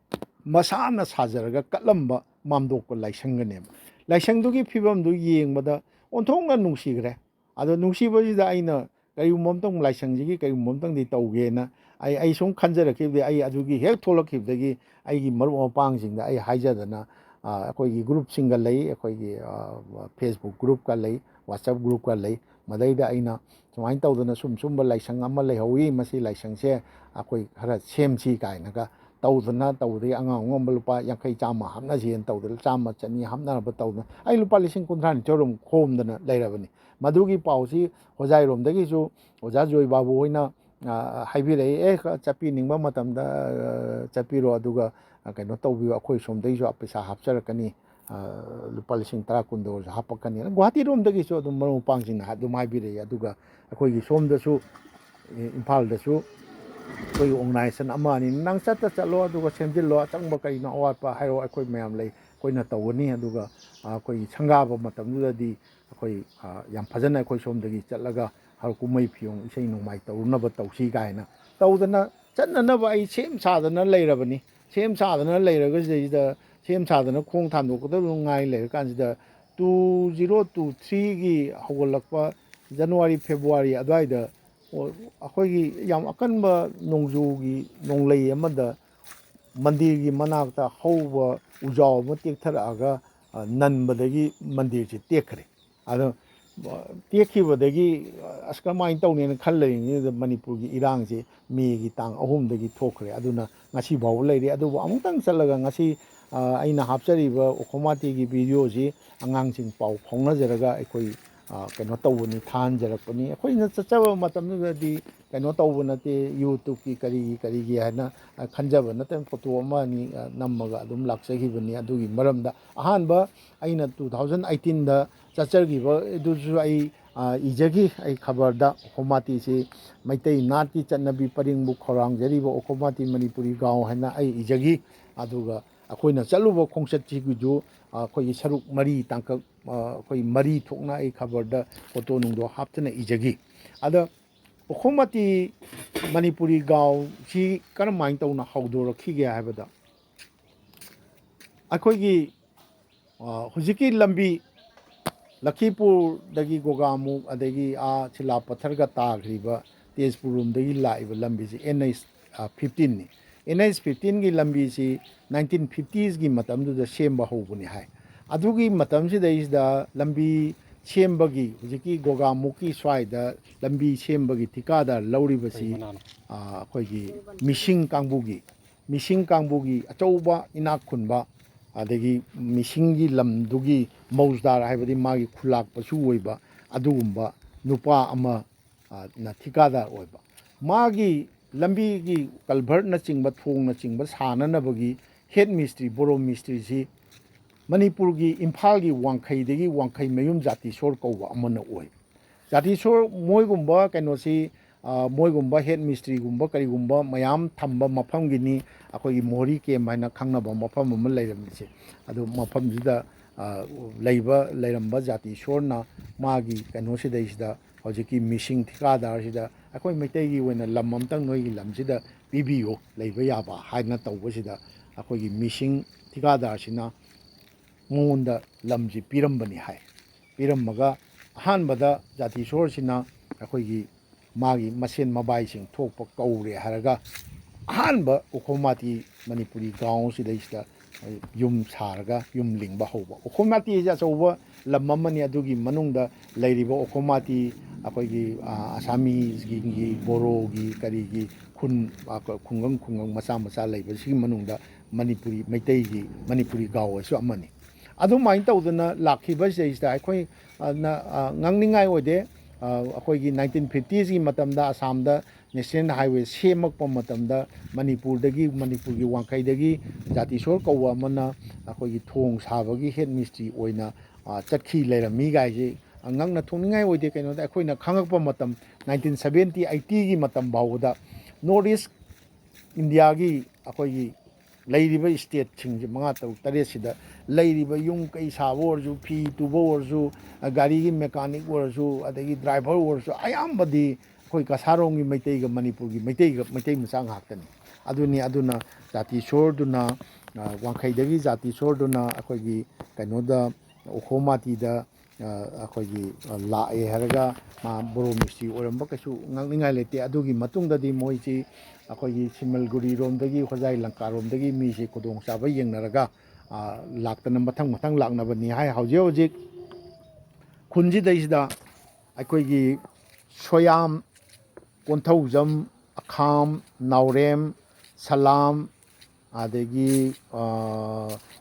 ꯃꯁꯥꯅ ꯁꯥꯖꯔꯒ ꯀꯠꯂꯝꯕ ꯃꯥꯝꯗꯣꯞꯀ ꯂꯥꯏꯁꯪꯒꯅꯦꯕ꯫ ꯂꯥꯏꯁꯪꯗꯨꯒꯤ ꯐꯤꯕꯝꯗꯨ ꯌꯦꯡꯕꯗ ꯑꯣꯟꯊꯣꯛꯅ ꯅꯨꯡꯁꯤꯈ꯭ꯔꯦ꯫ ꯑꯗꯣ ꯅꯨꯡꯁꯤꯕꯁꯤꯗ ꯑꯩꯅ ꯀꯔꯤꯒꯨꯝꯕ ꯑꯝꯇꯪ ꯂꯥꯏꯁꯪꯁꯤꯒꯤ ꯀꯔꯤꯒꯨꯝꯕ ꯑꯝꯇꯪꯗꯤ ꯇꯧꯒꯦꯅ ꯑꯩ, ꯑꯩ ꯁꯨꯝ ꯈꯟꯖꯔꯛꯈꯤꯕꯗꯒꯤ ꯑꯩ ꯑꯗꯨꯒꯤ ꯍꯦꯛ ꯊꯣꯛꯂꯛꯈꯤꯕꯗꯒꯤ ꯑꯩꯒꯤ ꯃꯔꯨꯞ ꯃꯄꯥꯡꯁꯤꯡꯗ ꯑꯩ ꯍꯥꯏꯖꯗꯅ, ꯑ, ꯑꯩꯈꯣꯏꯒꯤ ꯒ꯭ꯔꯨꯞꯁꯤꯡꯒ ꯂꯩ, ꯑꯩꯈꯣꯏꯒꯤ, ꯑ, Facebook ꯒ꯭ꯔꯨꯞꯀ ꯂꯩ, WhatsApp ꯒ꯭ꯔꯨꯞꯀ ꯂꯩ, ꯃꯗꯩꯗ ꯑꯩꯅ ꯁꯨꯃꯥꯏꯅ ꯇꯧꯗꯅ ꯁꯨꯝ ꯁꯨꯝꯕ ꯂꯥꯏꯁꯪ ꯑꯃ ꯂꯩꯍꯧꯋꯤ, ꯃꯁꯤ ꯂꯥꯏꯁꯪꯁꯦ ꯑꯩꯈꯣꯏ ꯈꯔ ꯁꯦꯝꯁꯤ ꯀꯥꯏꯅꯒ ꯇꯧꯗꯅ ꯇꯧꯕꯗꯒꯤ ꯑꯉꯥꯡ ꯑꯉꯝꯕ ꯂꯨꯄꯥ ꯌꯥꯡꯈꯩ ꯆꯥꯝꯃ ꯍꯥꯞꯅꯁꯦꯅ ꯇꯧꯗꯅ ꯆꯥꯝꯃ ꯆꯅꯤ ꯍꯥꯞꯅꯅꯕ ꯇꯧꯗꯅ ꯑꯩ ꯂꯨꯄꯥ ꯂꯤꯁꯤꯡ ꯀꯨꯟꯊ꯭ꯔꯥ ꯅꯤꯊꯣꯏꯔꯣꯝ ꯈꯣꯝꯗꯅ ꯂꯩꯔꯕꯅꯤ꯫ ꯃꯗꯨꯒꯤ ꯄꯥꯎꯁꯤ ꯍꯣꯖꯥꯏꯔꯣꯝꯗꯒꯤꯁꯨ ꯑꯣꯖꯥ ꯖꯣꯏ ꯕꯥꯕꯨ ꯍꯣꯏꯅ, ꯑ, ꯍꯥꯏꯕꯤꯔꯛꯏ, "ꯑꯦ, ꯆꯠꯄꯤꯅꯤꯡꯕ ꯃꯇꯝꯗ, ꯑ, ꯆꯠꯄꯤꯔꯣ, ꯑꯗꯨꯒ, ꯑ, ꯀꯩꯅꯣ ꯇꯧꯕꯤꯌꯨ, ꯑꯩꯈꯣꯏ ꯁꯣꯝꯗꯒꯤꯁꯨ ꯄꯩꯁꯥ ꯍꯥꯞꯆꯔꯛꯀꯅꯤ, ꯑ, ꯂꯨꯄꯥ ꯂꯤꯁꯤꯡ ꯇꯔꯥ ꯀꯨꯟꯗ ꯑꯣꯏꯔꯁꯨ ꯍꯥꯞꯄꯛꯀꯅꯤ"꯫ ꯒꯨꯍꯥꯇꯤꯔꯣꯝꯗꯒꯤꯁꯨ ꯑꯗꯨꯝ ꯃꯔꯨꯞ ꯃꯄꯥꯡꯁꯤꯡꯅ ꯑꯗꯨꯝ ꯍꯥꯏꯕꯤꯔꯛꯏ꯫ ꯑꯗꯨꯒ ꯑꯩꯈꯣꯏꯒꯤ ꯁꯣꯝꯗꯁꯨ, ꯏꯝꯐꯥꯜꯗꯁꯨ ꯑꯩꯈꯣꯏꯒꯤ organization ꯑꯃ ꯑꯅꯤ, "ꯅꯪ ꯆꯠꯇ ꯆꯠꯂꯣ, ꯑꯗꯨꯒ ꯁꯦꯝꯖꯤꯜꯂꯣ, ꯑꯆꯪꯕ ꯀꯔꯤꯅꯣ ꯑꯋꯥꯠꯄ ꯍꯥꯏꯔꯛꯑꯣ, ꯑꯩꯈꯣꯏ ꯃꯌꯥꯝ ꯂꯩ, ꯑꯩꯈꯣꯏꯅ ꯇꯧꯒꯅꯤ"꯫ ꯑꯗꯨꯒ ꯑꯩꯈꯣꯏꯒꯤ ꯁꯪꯒꯥꯕ ꯃꯇꯝꯗꯨꯗꯗꯤ ꯑꯩꯈꯣꯏ, ꯑ, ꯌꯥꯝ ꯐꯖꯅ ꯑꯩꯈꯣꯏ ꯁꯣꯝꯗꯒꯤ ꯆꯠꯂꯒ ꯍꯔꯥꯎ ꯀꯨꯝꯍꯩ ꯐꯤꯌꯣꯡ ꯏꯁꯩ ꯅꯣꯡꯃꯥꯏ ꯇꯧꯔꯨꯅꯕ ꯇꯧꯁꯤ ꯀꯥꯏꯅ ꯇꯧꯗꯅ ꯆꯠꯅꯅꯕ ꯑꯩ ꯁꯦꯝ ꯁꯥꯗꯅ ꯂꯩꯔꯕꯅꯤ꯫ ꯁꯦꯝ ꯁꯥꯗꯅ ꯂꯩꯔꯒ ꯁꯤꯗꯩꯁꯤꯗ ꯁꯦꯝ ꯁꯥꯗꯅ ꯈꯣꯡ ꯊꯥꯡꯗꯣꯛꯀꯗꯕ ꯉꯥꯏ ꯂꯩꯔꯀꯥꯟꯁꯤꯗ two zero two threeꯒꯤ ꯍꯧꯒꯠꯂꯛꯄ January February ꯑꯗꯨꯋꯥꯏꯗ ꯑꯩꯈꯣꯏꯒꯤ ꯌꯥꯝ ꯑꯀꯟꯕ ꯅꯣꯡꯖꯨꯒꯤ ꯅꯣꯡꯂꯩ ꯑꯃꯗ ꯃꯟꯗꯤꯔꯒꯤ ꯃꯅꯥꯛꯇ ꯍꯧꯕ ꯎꯖꯥꯎ ꯑꯃ ꯇꯦꯛꯊꯔꯛꯑꯒ, ꯑ, ꯅꯟꯕꯗꯒꯤ ꯃꯟꯗꯤꯔꯁꯦ ꯇꯦꯛꯈ꯭ꯔꯦ꯫ ꯑꯗꯣ, ꯑ, ꯇꯦꯛꯈꯤꯕꯗꯒꯤ, ꯑ, ꯑꯁ, ꯀꯃꯥꯏꯅ ꯇꯧꯅꯤꯅ ꯈꯜ ꯂꯩꯔꯤꯉꯩꯗ ꯃꯅꯤꯄꯨꯔꯒꯤ ꯏꯔꯥꯡꯁꯦ ꯃꯦꯒꯤ ꯇꯥꯡ ꯑꯍꯨꯝꯗꯒꯤ ꯊꯣꯛꯈ꯭ꯔꯦ꯫ ꯑꯗꯨꯅ ꯉꯁꯤ ꯐꯥꯎꯕ ꯂꯩꯔꯤ꯫ ꯑꯗꯨꯕꯨ ꯑꯃꯨꯛꯇꯪ ꯆꯠꯂꯒ ꯉꯁꯤ, ꯑ, ꯑꯩꯅ ꯍꯥꯞꯆꯔꯤꯕ ꯎꯈꯣꯃꯥꯇꯤꯒꯤ videoꯁꯤ ꯑꯉꯥꯡꯁꯤꯡ ꯄꯥꯎ ꯐꯥꯎꯅꯖꯔꯒ ꯑꯩꯈꯣꯏ, ꯑ, ꯀꯩꯅꯣ ꯇꯧꯕꯅꯤ, ꯊꯥꯍꯟꯖꯔꯛꯄꯅꯤ꯫ ꯑꯩꯈꯣꯏꯅ ꯆꯠꯆꯕ ꯃꯇꯝꯗꯨꯗꯗꯤ ꯀꯩꯅꯣ ꯇꯧꯕ ꯅꯠꯇꯦ, YouTubeꯀꯤ ꯀꯔꯤꯒꯤ ꯀꯔꯤꯒꯤ ꯍꯥꯏꯅ, ꯑ, ꯈꯟꯖꯕ ꯅꯠꯇꯅ photo ꯑꯃ ꯑꯅꯤ, ꯑ, ꯅꯝꯃꯒ ꯑꯗꯨꯝ ꯂꯥꯛꯆꯈꯤꯕꯅꯤ꯫ ꯑꯗꯨꯒꯤ ꯃꯔꯝꯗ ꯑꯍꯥꯟꯕ ꯑꯩꯅ two thousand eighteenꯗ ꯆꯠꯆꯈꯤꯕ ꯑꯗꯨꯁꯨ ꯑꯩ, ꯑ, ꯏꯖꯈꯤ꯫ ꯑꯩ ꯈꯕꯔꯗ ꯎꯈꯣꯃꯥꯇꯤꯁꯤ ꯃꯩꯇꯩ ꯅꯥꯠꯀꯤ ꯆꯠꯅꯕꯤ ꯄꯔꯤꯡꯕꯨ ꯈꯧꯔꯥꯡꯖꯔꯤꯕ ꯎꯈꯣꯃꯥꯇꯤ ꯃꯅꯤꯄꯨꯔꯤ ꯒꯥꯎ ꯍꯥꯏꯅ ꯑꯩ ꯏꯖꯈꯤ꯫ ꯑꯗꯨꯒ ꯑꯩꯈꯣꯏꯅ ꯆꯠꯂꯨꯕ ꯈꯣꯡꯆꯠꯁꯤꯒꯤꯁꯨ, ꯑ, ꯑꯩꯈꯣꯏꯒꯤ ꯁꯔꯨꯛ ꯃꯔꯤ ꯇꯥꯡꯀꯛ, ꯑ, ꯑꯩꯈꯣꯏ ꯃꯔꯤ ꯊꯣꯛꯅ ꯑꯩ ꯈꯕꯔꯗ photo ꯅꯨꯡꯗꯣ ꯍꯥꯞꯇꯅ ꯏꯖꯈꯤ꯫ ꯑꯗ ꯎꯈꯣꯃꯥꯇꯤ ꯃꯅꯤꯄꯨꯔꯤ ꯒꯥꯎꯁꯤ ꯀꯔꯝꯍꯥꯏꯅ ꯇꯧꯅ ꯍꯧꯗꯣꯔꯛꯈꯤꯒꯦ ꯍꯥꯏꯕꯗ, ꯑꯩꯈꯣꯏꯒꯤ ꯍꯧꯖꯤꯛꯀꯤ ꯂꯝꯕꯤ ꯂꯈꯤꯄꯨꯔꯗꯒꯤ ꯒꯣꯒꯥꯃꯨꯛ, ꯑꯗꯒꯤ ꯑꯥ ꯁꯤꯂꯥ ꯄꯊꯔꯒ ꯇꯥꯈ꯭ꯔꯤꯕ ꯇꯦꯖꯄꯨꯔ ꯔꯣꯝꯗꯒꯤ ꯂꯥꯛꯏꯕ ꯂꯝꯕꯤꯁꯤ ꯑꯦꯟ ꯑꯩꯆ ꯐꯤꯐꯇꯤꯟꯅꯤ꯫ ꯑꯦꯟ ꯑꯩꯆ ꯐꯤꯐꯇꯤꯟꯒꯤ ꯂꯝꯕꯤꯁꯤ ꯅꯥꯏꯟꯇꯤꯟ ꯐꯤꯐꯇꯤꯁꯒꯤ ꯃꯇꯝꯗꯨꯗ ꯁꯦꯝꯕ ꯍꯧꯕꯅꯤ ꯍꯥꯏ꯫ ꯑꯗꯨꯒꯤ ꯃꯇꯝꯁꯤꯗꯩꯁꯤꯗ ꯂꯝꯕꯤ ꯁꯦꯝꯕꯒꯤ, ꯍꯧꯖꯤꯛꯀꯤ ꯒꯣꯒꯥꯃꯨꯛꯀꯤ ꯁ꯭ꯋꯥꯏꯗ ꯂꯝꯕꯤ ꯁꯦꯝꯕꯒꯤ ꯊꯤꯀꯥꯗꯥꯔ ꯂꯧꯔꯤꯕꯁꯤ, ꯑꯩꯈꯣꯏꯒꯤ ꯃꯤꯁꯤꯡ ꯀꯥꯡꯕꯨꯒꯤ, ꯃꯤꯁꯤꯡ ꯀꯥꯡꯕꯨꯒꯤ ꯑꯆꯧꯕ ꯏꯅꯥꯛ ꯈꯨꯟꯕ, ꯑꯗꯒꯤ ꯃꯤꯁꯤꯡꯒꯤ ꯂꯝꯗꯨꯒꯤ ꯃꯧꯖꯗꯥꯔ ꯍꯥꯏꯕꯗꯤ ꯃꯥꯒꯤ ꯈꯨꯂꯥꯛꯄꯁꯨ ꯑꯣꯏꯕ ꯑꯗꯨꯒꯨꯝꯕ ꯅꯨꯄꯥ ꯑꯃ, ꯑ, ꯅ ꯊꯤꯀꯥꯗꯥꯔ ꯑꯣꯏꯕ꯫ ꯃꯥꯒꯤ ꯂꯝꯕꯤꯒꯤ ꯀꯜꯚꯔꯠꯅꯆꯤꯡꯕ, ꯊꯣꯡꯅꯆꯤꯡꯕ ꯁꯥꯅꯅꯕꯒꯤ ꯍꯦꯠ ꯃꯤꯁꯇ꯭ꯔꯤ, ꯕꯣꯔꯣ ꯃꯤꯁꯇ꯭ꯔꯤꯁꯤ ꯃꯅꯤꯄꯨꯔꯒꯤ ꯏꯝꯐꯥꯜꯒꯤ ꯋꯥꯡꯈꯩꯗꯒꯤ ꯋꯥꯡꯈꯩ ꯃꯌꯨꯝ ꯖꯥꯇꯤꯁꯣꯔ ꯀꯧꯕ ꯑꯃꯅ ꯑꯣꯏ꯫ ꯖꯥꯇꯤꯁꯣꯔ ꯃꯣꯏꯒꯨꯝꯕ ꯀꯩꯅꯣꯁꯤ, ꯑ, ꯃꯣꯏꯒꯨꯝꯕ ꯍꯦꯠ ꯃꯤꯁꯇ꯭ꯔꯤꯒꯨꯝꯕ ꯀꯔꯤꯒꯨꯝꯕ ꯃꯌꯥꯝ ꯊꯝꯕ ꯃꯐꯝꯒꯤꯅꯤ ꯑꯩꯈꯣꯏꯒꯤ ꯃꯣꯍꯣꯔꯤ ꯀꯦꯝ ꯍꯥꯏꯅ ꯈꯪꯅꯕ ꯃꯐꯝ ꯑꯃ ꯂꯩꯔꯝꯃꯤꯁꯦ꯫ ꯑꯗꯨ ꯃꯐꯝꯁꯤꯗ, ꯑ, ꯂꯩꯕ, ꯂꯩꯔꯝꯕ ꯖꯥꯇꯤꯁꯣꯔꯅ ꯃꯥꯒꯤ ꯀꯩꯅꯣꯁꯤꯗꯩꯁꯤꯗ ꯍꯧꯖꯤꯛꯀꯤ ꯃꯤꯁꯤꯡ ꯊꯤꯀꯥꯗꯥꯔꯁꯤꯗ ꯑꯩꯈꯣꯏ ꯃꯩꯇꯩꯒꯤ ꯑꯣꯏꯅ ꯂꯝ ꯑꯝꯇꯪ ꯅꯣꯏꯒꯤ ꯂꯝꯁꯤꯗ ꯄꯤꯕꯤꯌꯨ, ꯂꯩꯕ ꯌꯥꯕ ꯍꯥꯏꯅ ꯇꯧꯕꯁꯤꯗ ꯑꯩꯈꯣꯏꯒꯤ ꯃꯤꯁꯤꯡ ꯊꯤꯀꯥꯗꯥꯔꯁꯤꯅ ꯃꯉꯣꯟꯗ ꯂꯝꯁꯤ ꯄꯤꯔꯝꯕꯅꯤ ꯍꯥꯏ꯫ ꯄꯤꯔꯝꯃꯒ ꯑꯍꯥꯟꯕꯗ ꯖꯥꯇꯤꯁꯣꯔꯁꯤꯅ ꯑꯩꯈꯣꯏꯒꯤ ꯃꯥꯒꯤ ꯃꯁꯦꯟ ꯃꯕꯥꯏꯁꯤꯡ ꯊꯣꯛꯄ ꯀꯧꯔꯦ ꯍꯥꯏꯔꯒ ꯑꯍꯥꯟꯕ ꯎꯈꯣꯃꯥꯇꯤ ꯃꯅꯤꯄꯨꯔꯤ ꯒꯥꯎꯟ ꯁꯤꯗꯩꯁꯤꯗ ꯌꯨꯝ ꯁꯥꯔꯒ ꯌꯨꯝ ꯂꯤꯡꯕ ꯍꯧꯕ꯫ ꯎꯈꯣꯃꯥꯇꯤ ꯍꯥꯏꯁꯦ ꯑꯆꯧꯕ ꯂꯝ ꯑꯃꯅꯤ꯫ ꯑꯗꯨꯒꯤ ꯃꯅꯨꯡꯗ ꯂꯩꯔꯤꯕ ꯎꯈꯣꯃꯥꯇꯤ ꯑꯩꯈꯣꯏꯒꯤ, ꯑ, ꯑꯁꯥꯃꯤꯁꯒꯤ, ꯕꯣꯔꯣꯒꯤ, ꯀꯔꯤꯒꯤ ꯈꯨꯟ, ꯑ, ꯈꯨꯡꯒꯪ, ꯈꯨꯡꯒꯪ ꯃꯆꯥ ꯃꯆꯥ ꯂꯩꯕꯁꯤꯒꯤ ꯃꯅꯨꯡꯗ ꯃꯅꯤꯄꯨꯔꯤ ꯃꯩꯇꯩꯒꯤ, ꯃꯅꯤꯄꯨꯔꯤ ꯒꯥꯎ ꯍꯥꯏꯁꯨ ꯑꯃꯅꯤ꯫ ꯑꯗꯨꯃꯥꯏꯅ ꯇꯧꯗꯅ ꯂꯥꯛꯈꯤꯕꯁꯤꯗꯩꯁꯤꯗ ꯑꯩꯈꯣꯏ, ꯑ, ꯅ, ꯑ, ꯉꯥꯡꯅꯤꯡꯉꯥꯏ ꯑꯣꯏꯗꯦ꯫ ꯑ, ꯑꯩꯈꯣꯏꯒꯤ ꯅꯥꯏꯟꯇꯤꯟ ꯐꯤꯐꯇꯤꯁꯀꯤ ꯃꯇꯝꯗ ꯑꯁꯥꯝꯗ ꯅꯦꯁꯅꯦꯜ ꯍꯥꯏꯋꯦ ꯁꯦꯝꯃꯛꯄ ꯃꯇꯝꯗ ꯃꯅꯤꯄꯨꯔꯗꯒꯤ, ꯃꯅꯤꯄꯨꯔꯒꯤ ꯋꯥꯡꯈꯩꯗꯒꯤ ꯖꯥꯇꯤꯁꯣꯔ ꯀꯧꯕ ꯑꯃꯅ ꯑꯩꯈꯣꯏꯒꯤ ꯊꯣꯡ ꯁꯥꯕꯒꯤ ꯍꯦꯠ ꯃꯤꯁꯇ꯭ꯔꯤ ꯑꯣꯏꯅ, ꯑ, ꯆꯠꯈꯤ ꯂꯩꯔꯝꯃꯤ ꯀꯥꯏꯁꯦ, ꯑ, ꯉꯛꯅ ꯊꯣꯛꯅꯤꯡꯉꯥꯏ ꯑꯣꯏꯗꯦ꯫ ꯀꯩꯅꯣꯗ ꯑꯩꯈꯣꯏꯅ ꯈꯪꯉꯛꯄ ꯃꯇꯝ ꯅꯥꯏꯟꯇꯤꯟ ꯁꯕꯦꯟꯇꯤ ꯑꯩꯠꯇꯤꯒꯤ ꯃꯇꯝ ꯐꯥꯎꯕꯗ ꯅꯣꯔꯠ ꯏꯁ ꯏꯟꯗꯤꯌꯥꯒꯤ ꯑꯩꯈꯣꯏꯒꯤ ꯂꯩꯔꯤꯕ ꯁ꯭ꯇꯦꯠꯁꯤꯡꯁꯦ ꯃꯉꯥ, ꯇꯔꯨꯛ, ꯇꯔꯦꯠꯁꯤꯗ ꯂꯩꯔꯤꯕ ꯌꯨꯝ ꯀꯩ ꯁꯥꯕ ꯑꯣꯏꯔꯁꯨ, ꯐꯤ ꯇꯨꯕ ꯑꯣꯏꯔꯁꯨ, ꯒꯥꯔꯤꯒꯤ ꯃꯦꯀꯥꯅꯤꯛ ꯑꯣꯏꯔꯁꯨ, ꯑꯗꯒꯤ ꯗ꯭ꯔꯥꯏꯚꯔ ꯑꯣꯏꯔꯁꯨ, ꯑꯌꯥꯝꯕꯗꯤ ꯑꯩꯈꯣꯏ ꯀꯁꯥꯔꯣꯝꯒꯤ ꯃꯩꯇꯩꯒ ꯃꯅꯤꯄꯨꯔꯒꯤ ꯃꯩꯇꯩꯒ, ꯃꯩꯇꯩ ꯃꯆꯥ ꯉꯥꯛꯇꯅꯤ꯫ ꯑꯗꯨꯅꯤ꯫ ꯑꯗꯨꯅ ꯖꯥꯇꯤ ꯁꯣꯔꯗꯨꯅ, ꯑ, ꯋꯥꯡꯈꯩꯗꯒꯤ ꯖꯥꯇꯤ ꯁꯣꯔꯗꯨꯅ ꯑꯩꯈꯣꯏꯒꯤ ꯀꯩꯅꯣꯗ, ꯎꯈꯣꯝ ꯃꯥꯇꯤꯗ, ꯑ, ꯑꯩꯈꯣꯏꯒꯤ, ꯑ, ꯂꯥꯛꯑꯦ ꯍꯥꯏꯔꯒ ꯃꯥ ꯕꯣꯔꯣ ꯃꯤꯁꯇ꯭ꯔꯤ ꯑꯣꯏꯔꯝꯕ ꯀꯩꯁꯨ ꯉꯛꯅꯤꯡꯉꯥꯏ ꯂꯩꯇꯦ꯫ ꯑꯗꯨꯒꯤ ꯃꯇꯨꯡꯗꯗꯤ ꯃꯣꯏꯁꯤ ꯑꯩꯈꯣꯏꯒꯤ ꯁꯤꯃꯜꯒꯨꯔꯤꯔꯣꯝꯗꯒꯤ, ꯍꯣꯖꯥꯏ ꯂꯪꯀꯥꯔꯣꯝꯗꯒꯤ ꯃꯤꯁꯤ ꯈꯨꯗꯣꯡꯆꯥꯕ ꯌꯦꯡꯅꯔꯒ, ꯑ, ꯂꯥꯛꯇꯅ ꯃꯊꯪ ꯃꯊꯪ ꯂꯥꯛꯅꯕꯅꯤ ꯍꯥꯏ꯫ ꯍꯧꯖꯤꯛ ꯍꯧꯖꯤꯛ ꯈꯨꯟꯁꯤꯗꯩꯁꯤꯗ ꯑꯩꯈꯣꯏꯒꯤ ꯁꯣꯌꯥꯝ, ꯀꯣꯟꯊꯧꯖꯝ, ꯑꯈꯥꯝ, ꯅꯥꯎꯔꯦꯝ, ꯁꯂꯥꯝ, ꯑꯗꯒꯤ, ꯑ,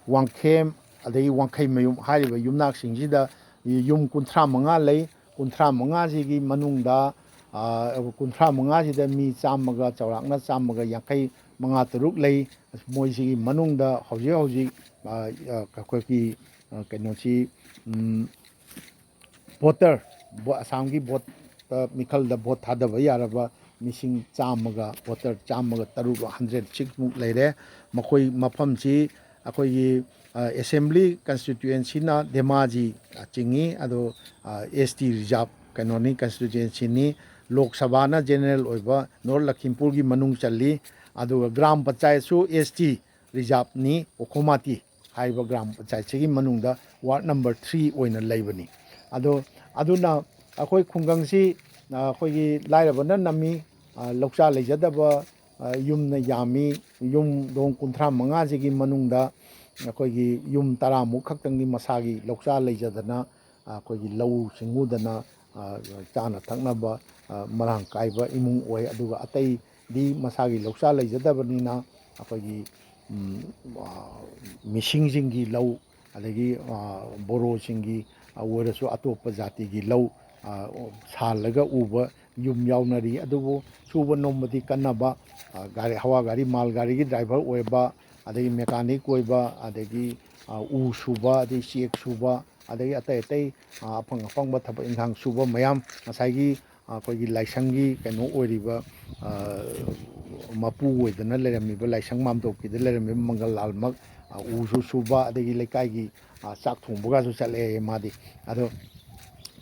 ꯋꯥꯡꯈꯦꯝ, ꯑꯗꯒꯤ ꯋꯥꯡꯈꯩꯃꯌꯨꯝ ꯍꯥꯏꯔꯤꯕ ꯌꯨꯝꯅꯥꯛꯁꯤꯡꯁꯤꯗ ꯌꯨꯝ ꯀꯨꯟꯊ꯭ꯔꯥ ꯃꯉꯥ ꯂꯩ꯫ ꯀꯨꯟꯊ꯭ꯔꯥ ꯃꯉꯥꯁꯤꯒꯤ ꯃꯅꯨꯡꯗ, ꯑ, ꯀꯨꯟꯊ꯭ꯔꯥ ꯃꯉꯥꯁꯤꯗ ꯃꯤ ꯆꯥꯝꯃꯒ, ꯆꯥꯎꯔꯥꯛꯅ ꯆꯥꯝꯃꯒ ꯌꯥꯡꯈꯩ ꯃꯉꯥ ꯇꯔꯨꯛ ꯂꯩ꯫ ꯃꯣꯏꯁꯤꯒꯤ ꯃꯅꯨꯡꯗ ꯍꯧꯖꯤꯛ ꯍꯧꯖꯤꯛ, ꯑ, ꯑ, ꯑꯩꯈꯣꯏꯒꯤ, ꯑ, ꯀꯩꯅꯣꯁꯤ, ꯎꯝ, ꯚꯣꯇꯔ, ꯚꯣ-, ꯑꯁꯥꯝꯒꯤ ꯚꯣꯠꯇ, ꯃꯤꯈꯜꯗ ꯚꯣꯠ ꯊꯥꯗꯕ ꯌꯥꯔꯕ ꯃꯤꯁꯤꯡ ꯆꯥꯝꯃꯒ, ꯚꯣꯇꯔ ꯆꯥꯝꯃꯒ ꯇꯔꯨꯛ, ꯍꯟꯗ꯭ꯔꯦꯠ ꯁꯤꯛꯁꯃꯨꯛ ꯂꯩꯔꯦ꯫ ꯃꯈꯣꯏ ꯃꯐꯝꯁꯤ ꯑꯩꯈꯣꯏꯒꯤ, ꯑ, ꯑꯦꯁꯦꯝꯕ꯭ꯂꯤ ꯀꯟꯁꯇꯤꯇ꯭ꯋꯦꯟꯁꯤꯅ ꯙꯦꯃꯥꯖꯤ, ꯑ, ꯆꯤꯡꯉꯤ꯫ ꯑꯗꯣ, ꯑ, ꯑꯦꯁ ꯇꯤ ꯔꯤꯖꯥꯔꯚ ꯀꯩꯅꯣꯅꯤ, ꯀꯟꯁꯇꯤꯇ꯭ꯋꯦꯟꯁꯤꯅꯤ꯫ ꯂꯣꯛ ꯁꯚꯥꯅ ꯖꯦꯅꯔꯦꯜ ꯑꯣꯏꯕ ꯅꯣꯔꯠ ꯂꯈꯤꯝꯄꯨꯔꯒꯤ ꯃꯅꯨꯡ ꯆꯜꯂꯤ꯫ ꯑꯗꯨꯒ ꯒ꯭ꯔꯥꯝ ꯄꯟꯆꯥꯌꯠꯁꯨ ꯑꯦꯁ ꯇꯤ ꯔꯤꯖꯥꯔꯚꯅꯤ, ꯎꯈꯣꯃꯥꯇꯤ ꯍꯥꯏꯔꯤꯕ ꯒ꯭ꯔꯥꯝ ꯄꯟꯆꯥꯌꯠꯁꯤꯒꯤ ꯃꯅꯨꯡꯗ ꯋꯥꯔꯗ ꯅꯝꯕꯔ ꯊ꯭ꯔꯤ ꯑꯣꯏꯅ ꯂꯩꯕꯅꯤ꯫ ꯑꯗꯣ, ꯑꯗꯨꯅ ꯑꯩꯈꯣꯏ ꯈꯨꯡꯒꯪꯁꯤ, ꯑ, ꯑꯩꯈꯣꯏꯒꯤ ꯂꯥꯏꯔꯕꯅ ꯅꯝꯃꯤ, ꯑ, ꯂꯧꯆꯥ ꯂꯩꯖꯗꯕ, ꯑ, ꯌꯨꯝꯅ ꯌꯥꯝꯃꯤ꯫ ꯌꯨꯝ ꯗꯣꯡ ꯀꯨꯟꯊ꯭ꯔꯥ ꯃꯉꯥꯁꯤꯒꯤ ꯃꯅꯨꯡꯗ ꯑꯩꯈꯣꯏꯒꯤ ꯌꯨꯝ ꯇꯔꯥꯃꯨꯛ ꯈꯛꯇꯪꯗꯤ ꯃꯁꯥꯒꯤ ꯂꯧꯆꯥ ꯂꯩꯖꯗꯅ, ꯑ, ꯑꯩꯈꯣꯏꯒꯤ ꯂꯧꯎ ꯁꯤꯡꯎꯗꯅ, ꯑ, ꯆꯥꯅ ꯊꯛꯅꯕ, ꯑ, ꯃꯔꯥꯡ ꯀꯥꯏꯕ ꯏꯃꯨꯡ ꯑꯣꯏ꯫ ꯑꯗꯨꯒ ꯑꯇꯩꯗꯤ ꯃꯁꯥꯒꯤ ꯂꯧꯆꯥ ꯂꯩꯖꯗꯕꯅꯤꯅ ꯑꯩꯈꯣꯏꯒꯤ, ꯎꯝ, ꯑ, ꯃꯤꯁꯤꯡꯁꯤꯡꯒꯤ ꯂꯧ, ꯑꯗꯒꯤ, ꯑ, ꯕꯣꯔꯣꯁꯤꯡꯒꯤ, ꯑ, ꯑꯣꯏꯔꯁꯨ ꯑꯇꯣꯞꯄ ꯖꯥꯇꯤꯒꯤ ꯂꯧ, ꯑ, ꯁꯥꯜꯂꯒ ꯎꯕ ꯌꯨꯝ ꯌꯥꯎꯅꯔꯤ꯫ ꯑꯗꯨꯕꯨ ꯁꯨꯕ ꯅꯣꯝꯕꯗꯤ ꯀꯟꯅꯕ, ꯑ, ꯒꯥꯔꯤ, ꯍꯋꯥ ꯒꯥꯔꯤ, ꯃꯥꯜ ꯒꯥꯔꯤꯒꯤ ꯗ꯭ꯔꯥꯏꯚꯔ ꯑꯣꯏꯕ, ꯑꯗꯒꯤ ꯃꯦꯀꯥꯅꯤꯛ ꯑꯣꯏꯕ, ꯑꯗꯒꯤ, ꯑ, ꯎ ꯁꯨꯕ, ꯑꯗꯒꯤ ꯆꯦꯛ ꯁꯨꯕ, ꯑꯗꯒꯤ ꯑꯇꯩ ꯑꯇꯩ, ꯑ, ꯑꯐꯪ ꯑꯐꯪꯕ ꯊꯕꯛ ꯏꯟꯈꯥꯡ ꯁꯨꯕ ꯃꯌꯥꯝ, ꯉꯁꯥꯏꯒꯤ, ꯑ, ꯑꯩꯈꯣꯏꯒꯤ ꯂꯥꯏꯁꯪꯒꯤ ꯀꯩꯅꯣ ꯑꯣꯏꯔꯤꯕ, ꯑ, ꯃꯄꯨ ꯑꯣꯏꯗꯅ ꯂꯩꯔꯝꯃꯤꯕ, ꯂꯥꯏꯁꯪ ꯃꯥꯝꯇꯣꯞꯀꯤꯗ ꯂꯩꯔꯝꯃꯤꯕ ꯃꯪꯒꯜ ꯂꯥꯜꯃꯛ, ꯑ, ꯎꯁꯨ ꯁꯨꯕ, ꯑꯗꯒꯤ ꯂꯩꯀꯥꯏꯒꯤ, ꯑ, ꯆꯥꯛ ꯊꯣꯡꯕꯒꯁꯨ ꯆꯠꯂꯦ ꯃꯥꯗꯤ꯫ ꯑꯗꯣ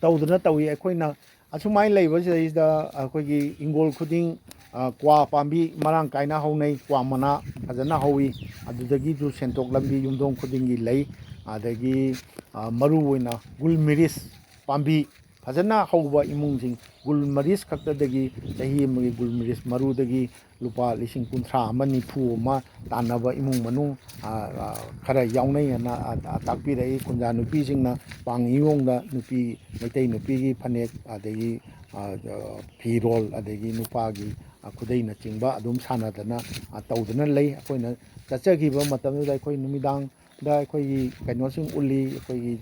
ꯇꯧꯗꯅ ꯇꯧꯏ꯫ ꯑꯩꯈꯣꯏꯅ ꯑꯁꯨꯃꯥꯏꯅ ꯂꯩꯕꯁꯤꯗꯩꯁꯤꯗ ꯑꯩꯈꯣꯏꯒꯤ ꯏꯪꯒꯣꯜ ꯈꯨꯗꯤꯡ, ꯑ, ꯀ꯭ꯋꯥ ꯄꯥꯝꯕꯤ ꯃꯔꯥꯡ ꯀꯥꯏꯅ ꯍꯧꯅꯩ, ꯀ꯭ꯋꯥ ꯃꯅꯥ ꯐꯖꯅ ꯍꯧꯋꯤ, ꯑꯗꯨꯗꯒꯤꯁꯨ ꯁꯦꯟꯊꯣꯛ ꯂꯝꯕꯤ ꯌꯨꯝꯊꯣꯡ ꯈꯨꯗꯤꯡꯒꯤ ꯂꯩ꯫ ꯑꯗꯒꯤ, ꯑ, ꯃꯔꯨ ꯑꯣꯏꯅ ꯒꯨꯜꯃꯤꯔꯤꯁ ꯄꯥꯝꯕꯤ ꯐꯖꯅ ꯍꯧꯕ ꯏꯃꯨꯡꯁꯤꯡ, ꯒꯨꯜꯃꯔꯤꯁ ꯈꯛꯇꯗꯒꯤ ꯆꯍꯤ ꯑꯃꯒꯤ ꯒꯨꯜꯃꯔꯤꯁ ꯃꯔꯨꯗꯒꯤ ꯂꯨꯄꯥ ꯂꯤꯁꯤꯡ ꯀꯨꯟꯊ꯭ꯔꯥ ꯑꯃ, ꯅꯤꯐꯨ ꯑꯃ ꯇꯥꯟꯅꯕ ꯏꯃꯨꯡ ꯃꯅꯨꯡ, ꯑ, ꯑ, ꯈꯔ ꯌꯥꯎꯅꯩꯑꯅ, ꯑ, ꯑ, ꯇꯥꯛꯄꯤꯔꯛꯏ꯫ ꯈꯨꯟꯖꯥ ꯅꯨꯄꯤꯁꯤꯡꯅ ꯄꯥꯡ ꯏꯌꯣꯡꯗ ꯅꯨꯄꯤ, ꯃꯩꯇꯩ ꯅꯨꯄꯤꯒꯤ ꯐꯅꯦꯛ, ꯑꯗꯒꯤ, ꯑ, ꯑ, ꯐꯤꯔꯣꯜ, ꯑꯗꯒꯤ ꯅꯨꯄꯥꯒꯤ, ꯑ, ꯈꯨꯗꯩꯅꯆꯤꯡꯕ ꯑꯗꯨꯝ ꯁꯥꯟꯅꯗꯅ, ꯑ, ꯇꯧꯗꯨꯅ ꯂꯩ꯫ ꯑꯩꯈꯣꯏꯅ ꯆꯠꯆꯈꯤꯕ ꯃꯇꯝꯗꯨꯗ ꯑꯩꯈꯣꯏ ꯅꯨꯃꯤꯗꯥꯡꯗ ꯑꯩꯈꯣꯏꯒꯤ ꯀꯩꯅꯣꯁꯤꯡ ꯎꯠꯂꯤ, ꯑꯩꯈꯣꯏꯒꯤ,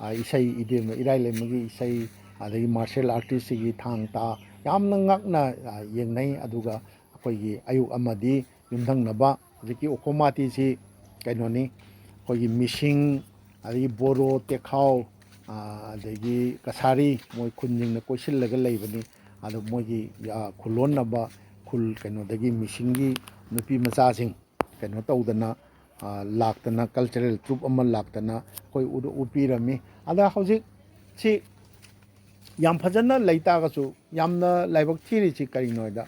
ꯑ, ꯏꯁꯩ ꯏꯕꯦꯝꯃ ꯏꯔꯥꯏꯂꯩꯃꯒꯤ ꯏꯁꯩ, ꯑꯗꯒꯤ ꯃꯥꯔꯁꯦꯜ ꯑꯥꯔꯇꯤꯁꯁꯤꯒꯤ ꯊꯥꯡ ꯇꯥ ꯌꯥꯝꯅ ꯉꯛꯅ, ꯑ, ꯌꯦꯡꯅꯩ꯫ ꯑꯗꯨꯒ ꯑꯩꯈꯣꯏꯒꯤ ꯑꯌꯨꯛ ꯑꯃꯗꯤ ꯌꯨꯝꯊꯪꯅꯕ ꯍꯧꯖꯤꯛꯀꯤ ꯎꯈꯣꯃꯥꯇꯤꯁꯤ ꯀꯩꯅꯣꯅꯤ, ꯑꯩꯈꯣꯏꯒꯤ ꯃꯤꯁꯤꯡ, ꯑꯗꯒꯤ ꯕꯣꯔꯣ, ꯇꯦꯈꯥꯎ, ꯑ, ꯑꯗꯒꯤ ꯀꯁꯥꯔꯤ, ꯃꯣꯏ ꯈꯨꯟꯁꯤꯡꯅ ꯀꯣꯏꯁꯤꯜꯂꯒ ꯂꯩꯕꯅꯤ꯫ ꯑꯗꯣ ꯃꯣꯏꯒꯤ, ꯑ, ꯈꯨꯂꯣꯟꯅꯕ ꯈꯨꯜ ꯀꯩꯅꯣꯗꯒꯤ ꯃꯤꯁꯤꯡꯒꯤ ꯅꯨꯄꯤ ꯃꯆꯥꯁꯤꯡ ꯀꯩꯅꯣ ꯇꯧꯗꯅ, ꯑ, ꯂꯥꯛꯇꯅ, ꯀꯜꯆꯔꯦꯜ ꯇ꯭ꯔꯨꯞ ꯑꯃ ꯂꯥꯛꯇꯅ ꯑꯩꯈꯣꯏ ꯎꯠ-, ꯎꯠꯄꯤꯔꯝꯃꯤ꯫ ꯑꯗ ꯍꯧꯖꯤꯛꯁꯤ ꯌꯥꯝ ꯐꯖꯅ ꯂꯩ ꯇꯥꯔꯒꯁꯨ ꯌꯥꯝꯅ ꯂꯥꯏꯕꯛ ꯊꯤꯔꯤꯁꯤ ꯀꯔꯤꯅꯣ ꯍꯥꯏꯗ,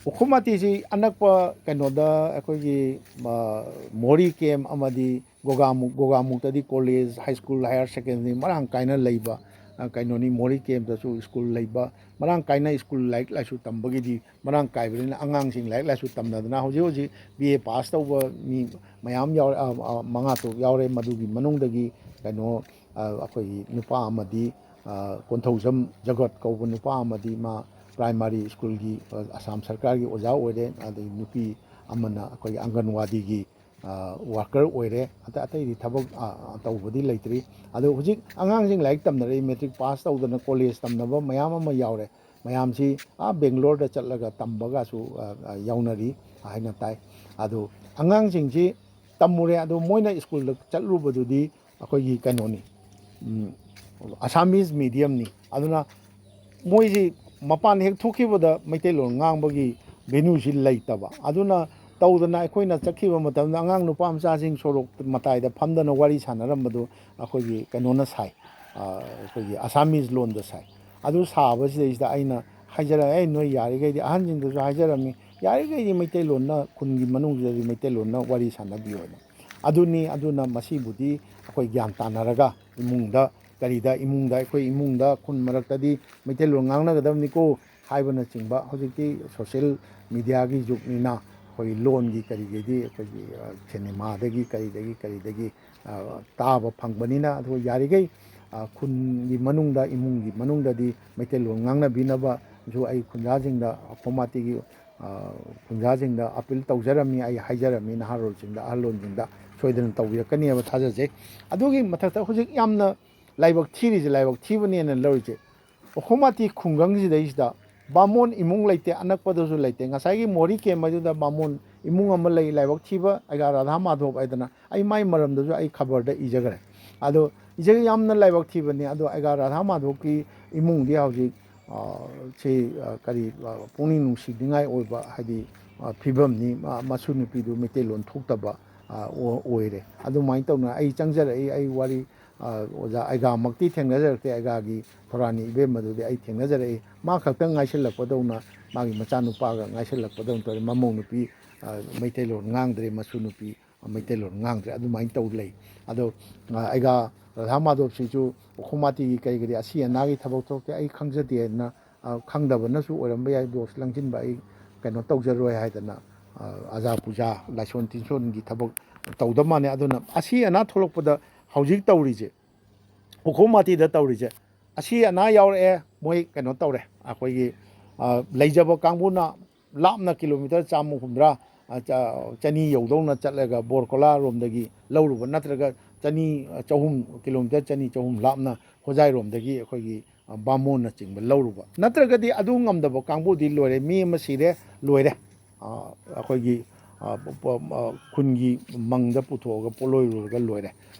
ꯎꯈꯨꯃꯥꯇꯤꯁꯤ ꯑꯅꯛꯄ ꯀꯩꯅꯣꯗ ꯑꯩꯈꯣꯏꯒꯤ, ꯑ, ꯃꯣꯔꯤ ꯀꯦꯝ ꯑꯃꯗꯤ ꯒꯣꯒꯥꯃꯨꯛ, ꯒꯣꯒꯥꯃꯨꯛꯇꯗꯤ college, high school, higher secondary ꯃꯔꯥꯡ ꯀꯥꯏꯅ ꯂꯩꯕ, ꯑ, ꯀꯩꯅꯣꯅꯤ, ꯃꯣꯔꯤ ꯀꯦꯝꯗꯁꯨ ꯁ꯭ꯀꯨꯜ ꯂꯩꯕ, ꯃꯔꯥꯡ ꯀꯥꯏꯅ ꯁ꯭ꯀꯨꯜ ꯂꯥꯏꯔꯤꯛ ꯂꯥꯏꯁꯨ ꯇꯝꯕꯒꯤꯗꯤ ꯃꯔꯥꯡ ꯀꯥꯏꯕꯅꯤꯅ ꯑꯉꯥꯡꯁꯤꯡ ꯂꯥꯏꯔꯤꯛ ꯂꯥꯏꯁꯨ ꯇꯝꯅꯗꯅ ꯍꯧꯖꯤꯛ ꯍꯧꯖꯤꯛ ꯕꯤ ꯑꯦ ꯄꯥꯁ ꯇꯧꯕ ꯃꯤ ꯃꯌꯥꯝ ꯌꯥꯎꯔꯦ, ꯑ, ꯑ, ꯃꯉꯥ ꯇꯔꯨꯛ ꯌꯥꯎꯔꯦ꯫ ꯃꯗꯨꯒꯤ ꯃꯅꯨꯡꯗꯒꯤ ꯀꯩꯅꯣ, ꯑ, ꯑꯩꯈꯣꯏꯒꯤ ꯅꯨꯄꯥ ꯑꯃꯗꯤ, ꯑ, ꯀꯣꯟꯊꯧꯖꯝ ꯖꯒꯠ ꯀꯧꯕ ꯅꯨꯄꯥ ꯑꯃꯗꯤ ꯃꯥ ꯄ꯭ꯔꯥꯏꯃꯥꯔꯤ ꯁ꯭ꯀꯨꯜꯒꯤ, ꯑ, ꯑꯁꯥꯝ ꯁꯔꯀꯥꯔꯒꯤ ꯑꯣꯖꯥ ꯑꯣꯏꯔꯦ꯫ ꯑꯗꯒꯤ ꯅꯨꯄꯤ ꯑꯃꯅ ꯑꯩꯈꯣꯏꯒꯤ ꯑꯪꯒꯟꯋꯥꯗꯤꯒꯤ, ꯑ, ꯋꯥꯔꯀꯔ ꯑꯣꯏꯔꯦ꯫ ꯑꯇꯩ ꯑꯇꯩꯗꯤ ꯊꯕꯛ, ꯑ, ꯑ, ꯇꯧꯕꯗꯤ ꯂꯩꯇ꯭ꯔꯤ꯫ ꯑꯗꯣ ꯍꯧꯖꯤꯛ ꯑꯉꯥꯡꯁꯤꯡ ꯂꯥꯏꯔꯤꯛ ꯇꯝꯅꯔꯛꯏ, ꯃꯦꯇ꯭ꯔꯤꯛ ꯄꯥꯁ ꯇꯧꯗꯅ ꯀꯣꯂꯦꯖ ꯇꯝꯅꯕ ꯃꯌꯥꯝ ꯑꯃ ꯌꯥꯎꯔꯦ꯫ ꯃꯌꯥꯝꯁꯤ ꯑꯥ ꯕꯦꯡꯒ꯭ꯂꯣꯔꯗ ꯆꯠꯂꯒ ꯇꯝꯕꯒꯁꯨ, ꯑ, ꯑ, ꯌꯥꯎꯅꯔꯤ ꯍꯥꯏꯅ ꯇꯥꯏ꯫ ꯑꯗꯣ ꯑꯉꯥꯡꯁꯤꯡꯁꯤ ꯇꯝꯃꯨꯔꯦ, ꯑꯗꯣ ꯃꯣꯏꯅ ꯁ꯭ꯀꯨꯜꯗ ꯆꯠꯂꯨꯕꯗꯨꯗꯤ ꯑꯩꯈꯣꯏꯒꯤ ꯀꯩꯅꯣꯅꯤ, ꯎꯝ, ꯑꯁꯥꯃꯤꯁ ꯃꯤꯗꯤꯌꯝꯅꯤ꯫ ꯑꯗꯨꯅ ꯃꯣꯏꯁꯤ ꯃꯄꯥꯟ ꯍꯦꯛ ꯊꯣꯛꯈꯤꯕꯗ ꯃꯩꯇꯩꯂꯣꯟ ꯉꯥꯡꯕꯒꯤ ꯚꯦꯅꯨꯁꯤ ꯂꯩꯇꯕ꯫ ꯑꯗꯨꯅ ꯇꯧꯗꯅ ꯑꯩꯈꯣꯏꯅ ꯆꯠꯈꯤꯕ ꯃꯇꯝꯗ ꯑꯉꯥꯡ ꯅꯨꯄꯥ ꯃꯆꯥꯁꯤꯡ ꯁꯣꯔꯣꯛ ꯃꯇꯥꯏꯗ ꯐꯝꯗꯅ ꯋꯥꯔꯤ ꯁꯥꯟꯅꯔꯝꯕꯗꯨ ꯑꯩꯈꯣꯏꯒꯤ ꯀꯩꯅꯣꯅ ꯁꯥꯏ, ꯑ, ꯑꯩꯈꯣꯏꯒꯤ ꯑꯁꯥꯃꯤꯁ ꯂꯣꯟꯗ ꯁꯥꯏ꯫ ꯑꯗꯨ ꯁꯥꯕꯁꯤꯗꯩꯁꯤꯗ ꯑꯩꯅ ꯍꯥꯏꯖꯔꯛꯑꯦ, ꯅꯣꯏ ꯌꯥꯔꯤꯈꯩꯗꯤ ꯑꯍꯟꯁꯤꯡꯗꯁꯨ ꯍꯥꯏꯖꯔꯝꯃꯤ, ꯌꯥꯔꯤꯈꯩꯗꯤ ꯃꯩꯇꯩꯂꯣꯟꯅ, ꯈꯨꯟꯒꯤ ꯃꯅꯨꯡꯁꯤꯗꯗꯤ ꯃꯩꯇꯩꯂꯣꯟꯅ ꯋꯥꯔꯤ ꯁꯥꯟꯅꯕꯤꯌꯣꯅ꯫ ꯑꯗꯨꯅꯤ, ꯑꯗꯨꯅ ꯃꯁꯤꯕꯨꯗꯤ ꯑꯩꯈꯣꯏ ꯒ꯭ꯌꯥꯟ ꯇꯥꯅꯔꯒ ꯏꯃꯨꯡꯗ ꯀꯔꯤꯗ, ꯏꯃꯨꯡꯗ, ꯑꯩꯈꯣꯏ ꯏꯃꯨꯡꯗ ꯈꯨꯟ ꯃꯔꯛꯇꯗꯤ ꯃꯩꯇꯩꯂꯣꯟ ꯉꯥꯡꯅꯒꯗꯕꯅꯤꯀꯣ ꯍꯥꯏꯕꯅꯆꯤꯡꯕ, ꯍꯧꯖꯤꯛꯇꯤ ꯁꯣꯁꯤꯌꯦꯜ ꯃꯤꯗꯤꯌꯥꯒꯤ ꯖꯨꯒꯅꯤꯅ ꯑꯩꯈꯣꯏ ꯂꯣꯟꯒꯤ ꯀꯔꯤꯒꯤꯗꯤ ꯑꯩꯈꯣꯏꯒꯤ, ꯑ, ꯁꯤꯅꯦꯃꯥꯗꯒꯤ ꯀꯔꯤꯗꯒꯤ ꯀꯔꯤꯗꯒꯤ, ꯑ, ꯇꯥꯕ ꯐꯪꯕꯅꯤꯅ, ꯑꯗꯨ ꯌꯥꯔꯤꯈꯩ, ꯑ, ꯈꯨꯟꯒꯤ ꯃꯅꯨꯡꯗ, ꯏꯃꯨꯡꯒꯤ ꯃꯅꯨꯡꯗꯗꯤ ꯃꯩꯇꯩꯂꯣꯟ ꯉꯥꯡꯅꯕꯤꯅꯕꯁꯨ ꯑꯩ ꯈꯨꯟꯖꯥꯁꯤꯡꯗ, ꯈꯣꯃꯥꯇꯤꯒꯤ, ꯑ, ꯈꯨꯟꯖꯥꯁꯤꯡꯗ ꯑꯄꯤꯜ ꯇꯧꯖꯔꯝꯃꯤ, ꯑꯩ ꯍꯥꯏꯖꯔꯝꯃꯤ, ꯅꯍꯥꯔꯣꯜꯁꯤꯡꯗ, ꯑꯍꯜꯂꯣꯟꯁꯤꯡꯗ ꯁꯣꯏꯗꯅ ꯇꯧꯕꯤꯔꯛꯀꯅꯤ ꯍꯥꯏꯕ ꯊꯥꯖꯖꯩ꯫ ꯑꯗꯨꯒꯤ ꯃꯊꯛꯇ ꯍꯧꯖꯤꯛ ꯌꯥꯝꯅ ꯂꯥꯏꯕꯛ ꯊꯤꯔꯤꯁꯦ, ꯂꯥꯏꯕꯛ ꯊꯤꯕꯅꯦꯅ ꯂꯧꯔꯤꯁꯦ, ꯈꯣꯃꯥꯇꯤ ꯈꯨꯡꯒꯪꯁꯤꯗꯩꯁꯤꯗ ꯕꯥꯃꯣꯟ ꯏꯃꯨꯡ ꯂꯩꯇꯦ, ꯑꯅꯛꯄꯗꯁꯨ ꯂꯩꯇꯦ꯫ ꯉꯁꯥꯏꯒꯤ ꯃꯣꯔꯤ ꯀꯦꯝ ꯑꯗꯨꯗ ꯕꯥꯃꯣꯟ ꯏꯃꯨꯡ ꯑꯃ ꯂꯩ, ꯂꯥꯏꯕꯛ ꯊꯤꯕ ꯑꯩꯒꯥ ꯔꯥꯙꯥ ꯃꯥꯙꯣꯞ ꯍꯥꯏꯗꯅ, ꯑꯩ ꯃꯥꯏ ꯃꯔꯝꯗꯁꯨ ꯑꯩ ꯈꯕꯔꯗ ꯏꯖꯈ꯭ꯔꯦ꯫ ꯑꯗꯣ ꯏꯖꯒ ꯌꯥꯝꯅ ꯂꯥꯏꯕꯛ ꯊꯤꯕꯅꯤ꯫ ꯑꯗꯣ ꯑꯩꯒꯥ ꯔꯥꯙꯥ ꯃꯥꯙꯣꯞꯀꯤ ꯏꯃꯨꯡꯗꯤ ꯍꯧꯖꯤꯛ, ꯑ, ꯁꯤ, ꯑ, ꯀꯔꯤ, ꯑ, ꯄꯨꯛꯅꯤꯡ ꯅꯨꯡꯁꯤꯅꯤꯡꯉꯥꯏ ꯑꯣꯏꯕ, ꯍꯥꯏꯗꯤ, ꯑ, ꯐꯤꯕꯝꯅꯤ꯫ ꯃ-, ꯃꯁꯨ ꯅꯨꯄꯤꯗꯨ ꯃꯩꯇꯩꯂꯣꯟ ꯊꯣꯛꯇꯕ, ꯑ, ꯑꯣ-, ꯑꯣꯏꯔꯦ꯫ ꯑꯗꯨꯃꯥꯏꯅ ꯇꯧꯅ ꯑꯩ ꯆꯪꯖꯔꯛꯏ꯫ ꯑꯩ ꯋꯥꯔꯤ, ꯑ, ꯑꯣꯖꯥ ꯑꯩꯒꯥꯃꯛꯇꯤ ꯊꯦꯡꯅꯖꯔꯛꯇꯦ, ꯑꯩꯒꯥꯒꯤ ꯊꯧꯔꯥꯅꯤ ꯏꯕꯦꯝꯃꯗꯨꯗꯤ ꯑꯩ ꯊꯦꯡꯅꯖꯔꯛꯏ꯫ ꯃꯥ ꯈꯛꯇꯪ ꯉꯥꯏꯁꯤꯜꯂꯛꯄꯗꯧꯅ, ꯃꯥꯒꯤ ꯃꯆꯥꯅꯨꯄꯥꯒ ꯉꯥꯏꯁꯤꯜꯂꯛꯄꯗꯧꯅ ꯇꯧꯔꯦ꯫ ꯃꯃꯧ ꯅꯨꯄꯤ, ꯑ, ꯃꯩꯇꯩꯂꯣꯟ ꯉꯥꯡꯗ꯭ꯔꯦ, ꯃꯁꯨ ꯅꯨꯄꯤ ꯃꯩꯇꯩꯂꯣꯟ ꯉꯥꯡꯗ꯭ꯔꯦ, ꯑꯗꯨꯃꯥꯏꯅ ꯇꯧ ꯂꯩ꯫ ꯑꯗꯣ, ꯑ, ꯑꯩꯒꯥ ꯔꯥꯙꯥ ꯃꯥꯙꯣꯞꯁꯤꯁꯨ ꯎꯈꯣꯡ ꯃꯥꯇꯤꯒꯤ ꯀꯔꯤ ꯀꯔꯤ ꯑꯁꯤ ꯑꯅꯥꯒꯤ ꯊꯕꯛ ꯊꯣꯛꯇꯦ, ꯑꯩ ꯈꯪꯖꯗꯦꯅ, ꯑ, ꯈꯪꯗꯕꯅꯁꯨ ꯑꯣꯏꯔꯝꯕ ꯌꯥꯏ, ꯗꯣꯁ ꯂꯪꯁꯤꯟꯕ ꯑꯩ ꯀꯩꯅꯣ ꯇꯧꯖꯔꯣꯏ ꯍꯥꯏꯗꯅ, ꯑ, ꯑꯖꯥ ꯄꯨꯖꯥ, ꯂꯥꯏꯁꯣꯟ ꯇꯤꯟꯁꯣꯟꯒꯤ ꯊꯕꯛ ꯇꯧꯗꯕ ꯃꯥꯜꯂꯦ꯫ ꯑꯗꯨꯅ ꯑꯁꯤ ꯑꯅꯥ ꯊꯣꯛꯂꯛꯄꯗ ꯍꯧꯖꯤꯛ ꯇꯧꯔꯤꯁꯦ, ꯎꯈꯣꯡ ꯃꯥꯇꯤꯗ ꯇꯧꯔꯤꯁꯦ, ꯑꯁꯤ ꯑꯅꯥ ꯌꯥꯎꯔꯛꯑꯦ, ꯃꯣꯏ ꯀꯩꯅꯣ ꯇꯧꯔꯦ, ꯑꯩꯈꯣꯏꯒꯤ, ꯑ, ꯂꯩꯖꯕ ꯀꯥꯡꯕꯨꯅ ꯂꯥꯞꯅ ꯀꯤꯂꯣꯃꯤꯇꯔ ꯆꯥꯝꯃ ꯍꯨꯝꯗ꯭ꯔꯥ, ꯑ, ꯆ-, ꯆꯅꯤ ꯌꯧꯗꯧꯅ ꯆꯠꯂꯒ ꯕꯣꯔꯀꯣꯂꯥ ꯔꯣꯝꯗꯒꯤ ꯂꯧꯔꯨꯕ, ꯅꯠꯇ꯭ꯔꯒ ꯆꯅꯤ, ꯑ, ꯆꯍꯨꯝ, ꯀꯤꯂꯣꯃꯤꯇꯔ ꯆꯅꯤ ꯆꯍꯨꯝ ꯂꯥꯞꯅ ꯍꯣꯖꯥꯏꯔꯣꯝꯗꯒꯤ ꯑꯩꯈꯣꯏꯒꯤ, ꯑ, ꯕꯥꯃꯣꯟꯅꯆꯤꯡꯕ ꯂꯧꯔꯨꯕ, ꯅꯠꯇ꯭ꯔꯒꯗꯤ ꯑꯗꯨ ꯉꯝꯗꯕ ꯀꯥꯡꯕꯨꯗꯤ ꯂꯣꯏꯔꯦ, ꯃꯤ ꯑꯃ ꯁꯤꯔꯦ, ꯂꯣꯏꯔꯦ꯫ ꯑ, ꯑꯩꯈꯣꯏꯒꯤ, ꯑ, ꯄ-, ꯄ-, ꯑ, ꯈꯨꯟꯒꯤ ꯃꯪꯗ ꯄꯨꯊꯣꯛꯑꯒ ꯄꯣꯠꯂꯣꯏꯔꯨꯔꯒ ꯂꯣꯏꯔꯦ꯫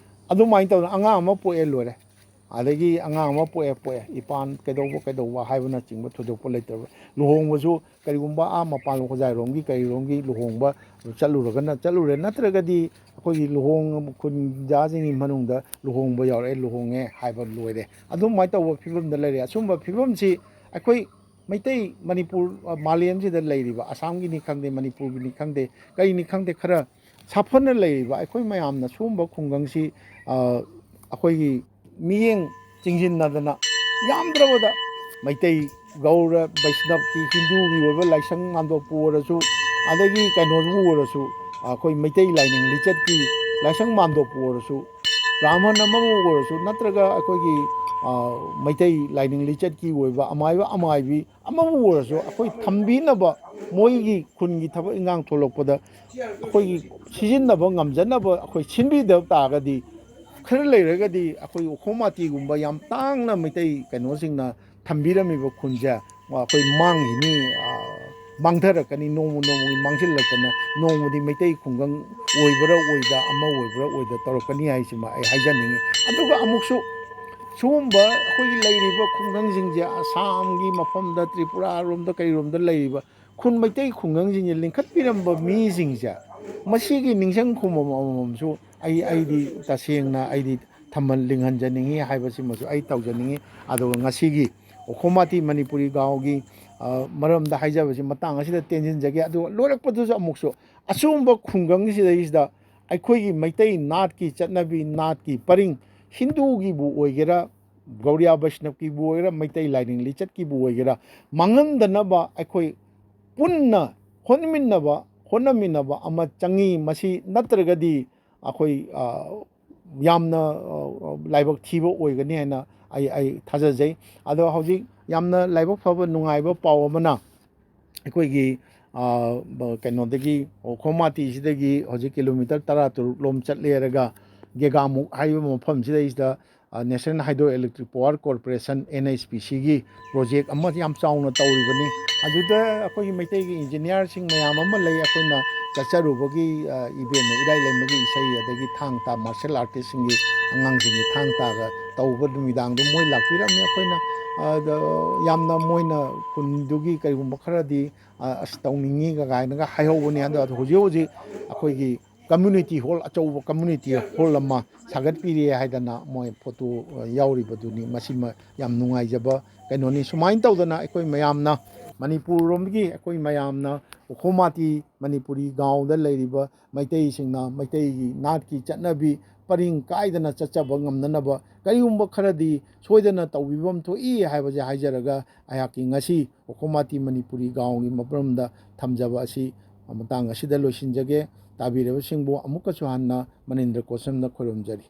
ꯑꯗꯨꯃꯥꯏꯅ ꯇꯧꯗꯅ ꯑꯉꯥꯡ ꯑꯃ ꯄꯣꯛꯑꯦ, ꯂꯣꯏꯔꯦ꯫ ꯑꯗꯒꯤ ꯑꯉꯥꯡ ꯑꯃ ꯄꯣꯛꯑꯦ, ꯄꯣꯛꯑꯦ, ꯏꯄꯥꯟ ꯀꯩꯗꯧꯕ ꯀꯩꯗꯧꯕ ꯍꯥꯏꯕꯅꯆꯤꯡꯕ ꯊꯣꯏꯗꯣꯛꯄ ꯂꯩꯇꯕ꯫ ꯂꯨꯍꯣꯡꯕꯁꯨ ꯀꯔꯤꯒꯨꯝꯕ ꯑꯥ ꯃꯄꯥꯟ ꯍꯣꯖꯥꯏꯔꯣꯝꯒꯤ ꯀꯔꯤꯔꯣꯝꯒꯤ ꯂꯨꯍꯣꯡꯕ ꯆꯠꯂꯨꯔꯒꯅ ꯆꯠꯂꯨꯔꯦ, ꯅꯠꯇ꯭ꯔꯒꯗꯤ ꯑꯩꯈꯣꯏꯒꯤ ꯂꯨꯍꯣꯡ-, ꯈꯨꯟꯖꯥꯁꯤꯡꯒꯤ ꯃꯅꯨꯡꯗ ꯂꯨꯍꯣꯡꯕ ꯌꯥꯎꯔꯛꯑꯦ, ꯂꯨꯍꯣꯡꯉꯦ ꯍꯥꯏꯕ ꯂꯣꯏꯔꯦ꯫ ꯑꯗꯨꯃꯥꯏꯅ ꯇꯧꯕ ꯐꯤꯕꯝꯗ ꯂꯩꯔꯦ꯫ ꯑꯁꯨꯝꯕ ꯐꯤꯕꯝꯁꯤ ꯑꯩꯈꯣꯏ ꯃꯩꯇꯩ ꯃꯅꯤꯄꯨꯔ, ꯑ, ꯃꯥꯂꯦꯝꯁꯤꯗ ꯂꯩꯔꯤꯕ, ꯑꯁꯥꯝꯒꯤꯅꯤ ꯈꯪꯗꯦ, ꯃꯅꯤꯄꯨꯔꯒꯤꯅꯤ ꯈꯪꯗꯦ, ꯀꯔꯤꯅꯤ ꯈꯪꯗꯦ, ꯈꯔ ꯁꯥꯐꯅ ꯂꯩꯔꯤꯕ ꯑꯩꯈꯣꯏ ꯃꯌꯥꯝꯅ ꯁꯤꯒꯨꯝꯕ ꯈꯨꯡꯒꯪꯁꯤ, ꯑ, ꯑꯩꯈꯣꯏꯒꯤ ꯃꯤꯠꯌꯦꯡ ꯆꯤꯡꯁꯤꯟꯅꯗꯅ, ꯌꯥꯝꯗ꯭ꯔꯕꯗ ꯃꯩꯇꯩ, ꯒꯧꯔ, ꯕꯩꯁꯅꯞꯀꯤ, ꯍꯤꯟꯗꯨꯒꯤ ꯑꯣꯏꯕ ꯂꯥꯏꯁꯪ ꯃꯥꯟꯗꯣꯞꯄꯨ ꯑꯣꯏꯔꯁꯨ, ꯑꯗꯒꯤ ꯀꯩꯅꯣꯕꯨ ꯑꯣꯏꯔꯁꯨ, ꯑꯩꯈꯣꯏ ꯃꯩꯇꯩ ꯂꯥꯏꯅꯤꯡ ꯂꯤꯆꯠꯀꯤ ꯂꯥꯏꯁꯪ ꯃꯥꯟꯗꯣꯞꯄꯨ ꯑꯣꯏꯔꯁꯨ, ꯕ꯭ꯔꯥꯍꯃꯟ ꯑꯃꯕꯨ ꯑꯣꯏꯔꯁꯨ, ꯅꯠꯇ꯭ꯔꯒ ꯑꯩꯈꯣꯏꯒꯤ, ꯑ, ꯃꯩꯇꯩ ꯂꯥꯏꯅꯤꯡ ꯂꯤꯆꯠꯀꯤ ꯑꯣꯏꯕ ꯑꯃꯥꯏꯕ ꯑꯃꯥꯏꯕꯤ ꯑꯃꯕꯨ ꯑꯣꯏꯔꯁꯨ, ꯑꯩꯈꯣꯏ ꯊꯝꯕꯤꯅꯕ, ꯃꯣꯏꯒꯤ ꯈꯨꯟꯒꯤ ꯊꯕꯛ ꯏꯟꯈꯥꯡ ꯊꯣꯛꯂꯛꯄꯗ ꯑꯩꯈꯣꯏꯒꯤ ꯁꯤꯖꯤꯟꯅꯕ ꯉꯝꯖꯅꯕ ꯑꯩꯈꯣꯏ ꯁꯤꯟꯕꯤꯗꯕ ꯇꯥꯔꯒꯗꯤ, ꯈꯔ ꯂꯩꯔꯒꯗꯤ ꯑꯩꯈꯣꯏ ꯎꯈꯣꯡ ꯃꯥꯇꯤꯒꯨꯝꯕ ꯌꯥꯝ ꯇꯥꯡꯅ ꯃꯩꯇꯩ ꯀꯩꯅꯣꯁꯤꯡꯅ ꯊꯝꯕꯤꯔꯝꯃꯤꯕ ꯈꯨꯟꯁꯦ ꯑꯩꯈꯣꯏ ꯃꯥꯡꯈꯤꯅꯤ, ꯑ, ꯃꯥꯡꯊꯔꯛꯀꯅꯤ, ꯅꯣꯡꯃ ꯅꯣꯡꯃꯒꯤ ꯃꯥꯡꯁꯤꯜꯂꯛꯇꯅ ꯅꯣꯡꯃꯗꯤ ꯃꯩꯇꯩ ꯈꯨꯡꯒꯪ ꯑꯣꯏꯕ꯭ꯔꯥ ꯑꯣꯏꯗ, ꯑꯃ ꯑꯣꯏꯕ꯭ꯔꯥ ꯑꯣꯏꯗ ꯇꯧꯔꯛꯀꯅꯤ ꯍꯥꯏꯁꯤꯃ ꯑꯩ ꯍꯥꯏꯖꯅꯤꯡꯉꯤ꯫ ꯑꯗꯨꯒ ꯑꯃꯨꯛꯁꯨ ꯁꯤꯒꯨꯝꯕ ꯑꯩꯈꯣꯏꯒꯤ ꯂꯩꯔꯤꯕ ꯈꯨꯡꯒꯪꯁꯤꯡꯁꯦ, ꯑꯁꯥꯝꯒꯤ ꯃꯐꯝꯗ, ꯇ꯭ꯔꯤꯄꯨꯔꯥꯔꯣꯝꯗ, ꯀꯩꯔꯣꯝꯗ ꯂꯩꯔꯤꯕ ꯈꯨꯟ ꯃꯩꯇꯩ ꯈꯨꯡꯒꯪꯁꯤꯡꯁꯦ ꯂꯤꯡꯈꯠꯄꯤꯔꯝꯕ ꯃꯤꯁꯤꯡꯁꯦ, ꯃꯁꯤꯒꯤ ꯅꯤꯡꯁꯤꯡ ꯈꯨꯕꯝ ꯑꯃꯃꯝꯁꯨ ꯑꯩ, ꯑꯩꯗꯤ ꯇꯁꯦꯡꯅ ꯑꯩꯗꯤ ꯊꯝꯍꯟ-, ꯂꯤꯡꯍꯟꯖꯅꯤꯡꯉꯤ ꯍꯥꯏꯕꯁꯤꯃꯁꯨ ꯑꯩ ꯇꯧꯖꯅꯤꯡꯉꯤ꯫ ꯑꯗꯨꯒ ꯉꯁꯤꯒꯤ ꯎꯈꯣꯃꯥꯇꯤ ꯃꯅꯤꯄꯨꯔꯤ ꯒꯥꯎꯒꯤ, ꯑ, ꯃꯔꯝꯗ ꯍꯥꯏꯖꯕꯁꯤ ꯃꯇꯥꯡ ꯑꯁꯤꯗ ꯇꯦꯟꯁꯤꯟꯖꯒꯦ꯫ ꯑꯗꯨꯒ ꯂꯣꯏꯔꯛꯄꯗꯁꯨ ꯑꯃꯨꯛꯁꯨ ꯑꯁꯤꯒꯨꯝꯕ ꯈꯨꯡꯒꯪꯁꯤꯗꯩꯁꯤꯗ ꯑꯩꯈꯣꯏꯒꯤ ꯃꯩꯇꯩ ꯅꯥꯠꯀꯤ ꯆꯠꯅꯕꯤ, ꯅꯥꯠꯀꯤ ꯄꯔꯤꯡ, ꯍꯤꯟꯗꯨꯒꯤꯕꯨ ꯑꯣꯏꯒꯦꯔꯥ, ꯒꯧꯔꯤꯌꯥ ꯕꯩꯁꯅꯕꯀꯤꯕꯨ ꯑꯣꯏꯒꯦꯔꯥ, ꯃꯩꯇꯩ ꯂꯥꯏꯅꯤꯡ ꯂꯤꯆꯠꯀꯤꯕꯨ ꯑꯣꯏꯒꯦꯔꯥ, ꯃꯥꯡꯍꯟꯗꯅꯕ ꯑꯩꯈꯣꯏ ꯄꯨꯟꯅ ꯍꯣꯠꯃꯤꯟꯅꯕ, ꯍꯣꯠꯅꯃꯤꯟꯅꯕ ꯑꯃ ꯆꯪꯉꯤ꯫ ꯃꯁꯤ ꯅꯠꯇ꯭ꯔꯒꯗꯤ ꯑꯩꯈꯣꯏ, ꯑ, ꯌꯥꯝꯅ, ꯑ, ꯂꯥꯏꯕꯛ ꯊꯤꯕ ꯑꯣꯏꯒꯅꯤ ꯍꯥꯏꯅ ꯑꯩ, ꯑꯩ ꯊꯥꯖꯖꯩ꯫ ꯑꯗꯣ ꯍꯧꯖꯤꯛ ꯌꯥꯝꯅ ꯂꯥꯏꯕꯛ ꯐꯕ, ꯅꯨꯡꯉꯥꯏꯕ ꯄꯥꯎ ꯑꯃꯅ, ꯑꯩꯈꯣꯏꯒꯤ, ꯑ, ꯕ-, ꯀꯩꯅꯣꯗꯒꯤ, ꯎꯈꯣꯃꯥꯇꯤꯁꯤꯗꯒꯤ ꯍꯧꯖꯤꯛ ꯀꯤꯂꯣꯃꯤꯇꯔ ꯇꯔꯥ ꯇꯔꯨꯛ ꯂꯣꯝ ꯆꯠꯂꯦꯔꯒ ꯒꯦꯒꯥꯃꯨꯛ ꯍꯥꯏꯔꯤꯕ ꯃꯐꯝꯁꯤꯗꯩꯁꯤꯗ, ꯑ, National Hydroelectric Power Corporation, N H P C ꯒꯤ project ꯑꯃ ꯌꯥꯝ ꯆꯥꯎꯅ ꯇꯧꯔꯤꯕꯅꯤ꯫ ꯑꯗꯨꯗ ꯑꯩꯈꯣꯏꯒꯤ ꯃꯩꯇꯩꯒꯤ engineer ꯁꯤꯡ ꯃꯌꯥꯝ ꯑꯃ ꯂꯩ꯫ ꯑꯩꯈꯣꯏꯅ ꯆꯠꯆꯔꯨꯕꯒꯤ, ꯑ, ꯏꯕꯦꯝꯃ ꯏꯔꯥꯏꯂꯩꯃꯒꯤ ꯏꯁꯩ, ꯑꯗꯒꯤ ꯊꯥꯡ ꯇꯥ martial artist ꯁꯤꯡꯒꯤ, ꯑꯉꯥꯡꯁꯤꯡꯒꯤ ꯊꯥꯡ ꯇꯥꯒ ꯇꯧꯕ ꯅꯨꯃꯤꯗꯥꯡꯗꯣ ꯃꯣꯏ ꯂꯥꯛꯄꯤꯔꯝꯃꯤ꯫ ꯑꯩꯈꯣꯏꯅ, ꯑ, ꯗ-, ꯌꯥꯝꯅ ꯃꯣꯏꯅ ꯈꯨꯟꯗꯨꯒꯤ ꯀꯔꯤꯒꯨꯝꯕ ꯈꯔꯗꯤ, ꯑ, ꯑꯁ, ꯇꯧꯅꯤꯡꯉꯤ ꯀꯥꯏꯅꯒ ꯍꯥꯏꯍꯧꯕꯅꯤ꯫ ꯑꯗꯣ ꯍꯧꯖꯤꯛ ꯍꯧꯖꯤꯛ ꯑꯩꯈꯣꯏꯒꯤ ꯀꯝꯃ꯭ꯌꯨꯅꯤꯇꯤ ꯍꯣꯜ, ꯑꯆꯧꯕ ꯀꯝꯃ꯭ꯌꯨꯅꯤꯇꯤ ꯍꯣꯜ ꯑꯃ ꯁꯥꯒꯠꯄꯤꯔꯦ ꯍꯥꯏꯗꯅ ꯃꯣꯏ ꯐꯣꯇꯣ, ꯑ, ꯌꯥꯎꯔꯤꯕꯗꯨꯅꯤ꯫ ꯃꯁꯤꯃ ꯌꯥꯝ ꯅꯨꯡꯉꯥꯏꯖꯕ ꯀꯩꯅꯣꯅꯤ꯫ ꯁꯨꯃꯥꯏꯅ ꯇꯧꯗꯅ ꯑꯩꯈꯣꯏ ꯃꯌꯥꯝꯅ ꯃꯅꯤꯄꯨꯔ ꯔꯣꯝꯒꯤ ꯑꯩꯈꯣꯏ ꯃꯌꯥꯝꯅ ꯎꯈꯣꯃꯥꯇꯤ ꯃꯅꯤꯄꯨꯔꯤ ꯒꯥꯎꯗ ꯂꯩꯔꯤꯕ ꯃꯩꯇꯩꯁꯤꯡꯅ ꯃꯩꯇꯩꯒꯤ ꯅꯥꯠꯀꯤ ꯆꯠꯅꯕꯤ ꯄꯔꯤꯡ ꯀꯥꯏꯗꯅ ꯆꯠꯆꯕ ꯉꯝꯅꯅꯕ ꯀꯔꯤꯒꯨꯝꯕ ꯈꯔꯗꯤ ꯁꯣꯏꯗꯅ ꯇꯧꯕꯤꯐꯝ ꯊꯣꯛꯏ ꯍꯥꯏꯕꯁꯦ ꯍꯥꯏꯖꯔꯒ ꯑꯩꯍꯥꯛꯀꯤ ꯉꯁꯤ ꯎꯈꯣꯃꯥꯇꯤ ꯃꯅꯤꯄꯨꯔꯤ ꯒꯥꯎꯒꯤ ꯃꯔꯝꯗ ꯊꯝꯖꯕ ꯑꯁꯤ ꯃꯇꯥꯡ ꯑꯁꯤꯗ ꯂꯣꯏꯁꯤꯟꯖꯒꯦ꯫ ꯇꯥꯕꯤꯔꯤꯕꯁꯤꯡꯕꯨ ꯑꯃꯨꯛꯀꯁꯨ ꯍꯟꯅ ꯃꯅꯤꯟꯗ꯭ꯔ ꯀꯣꯁꯝꯅ ꯈꯣꯏꯔꯨꯝꯖꯔꯤ꯫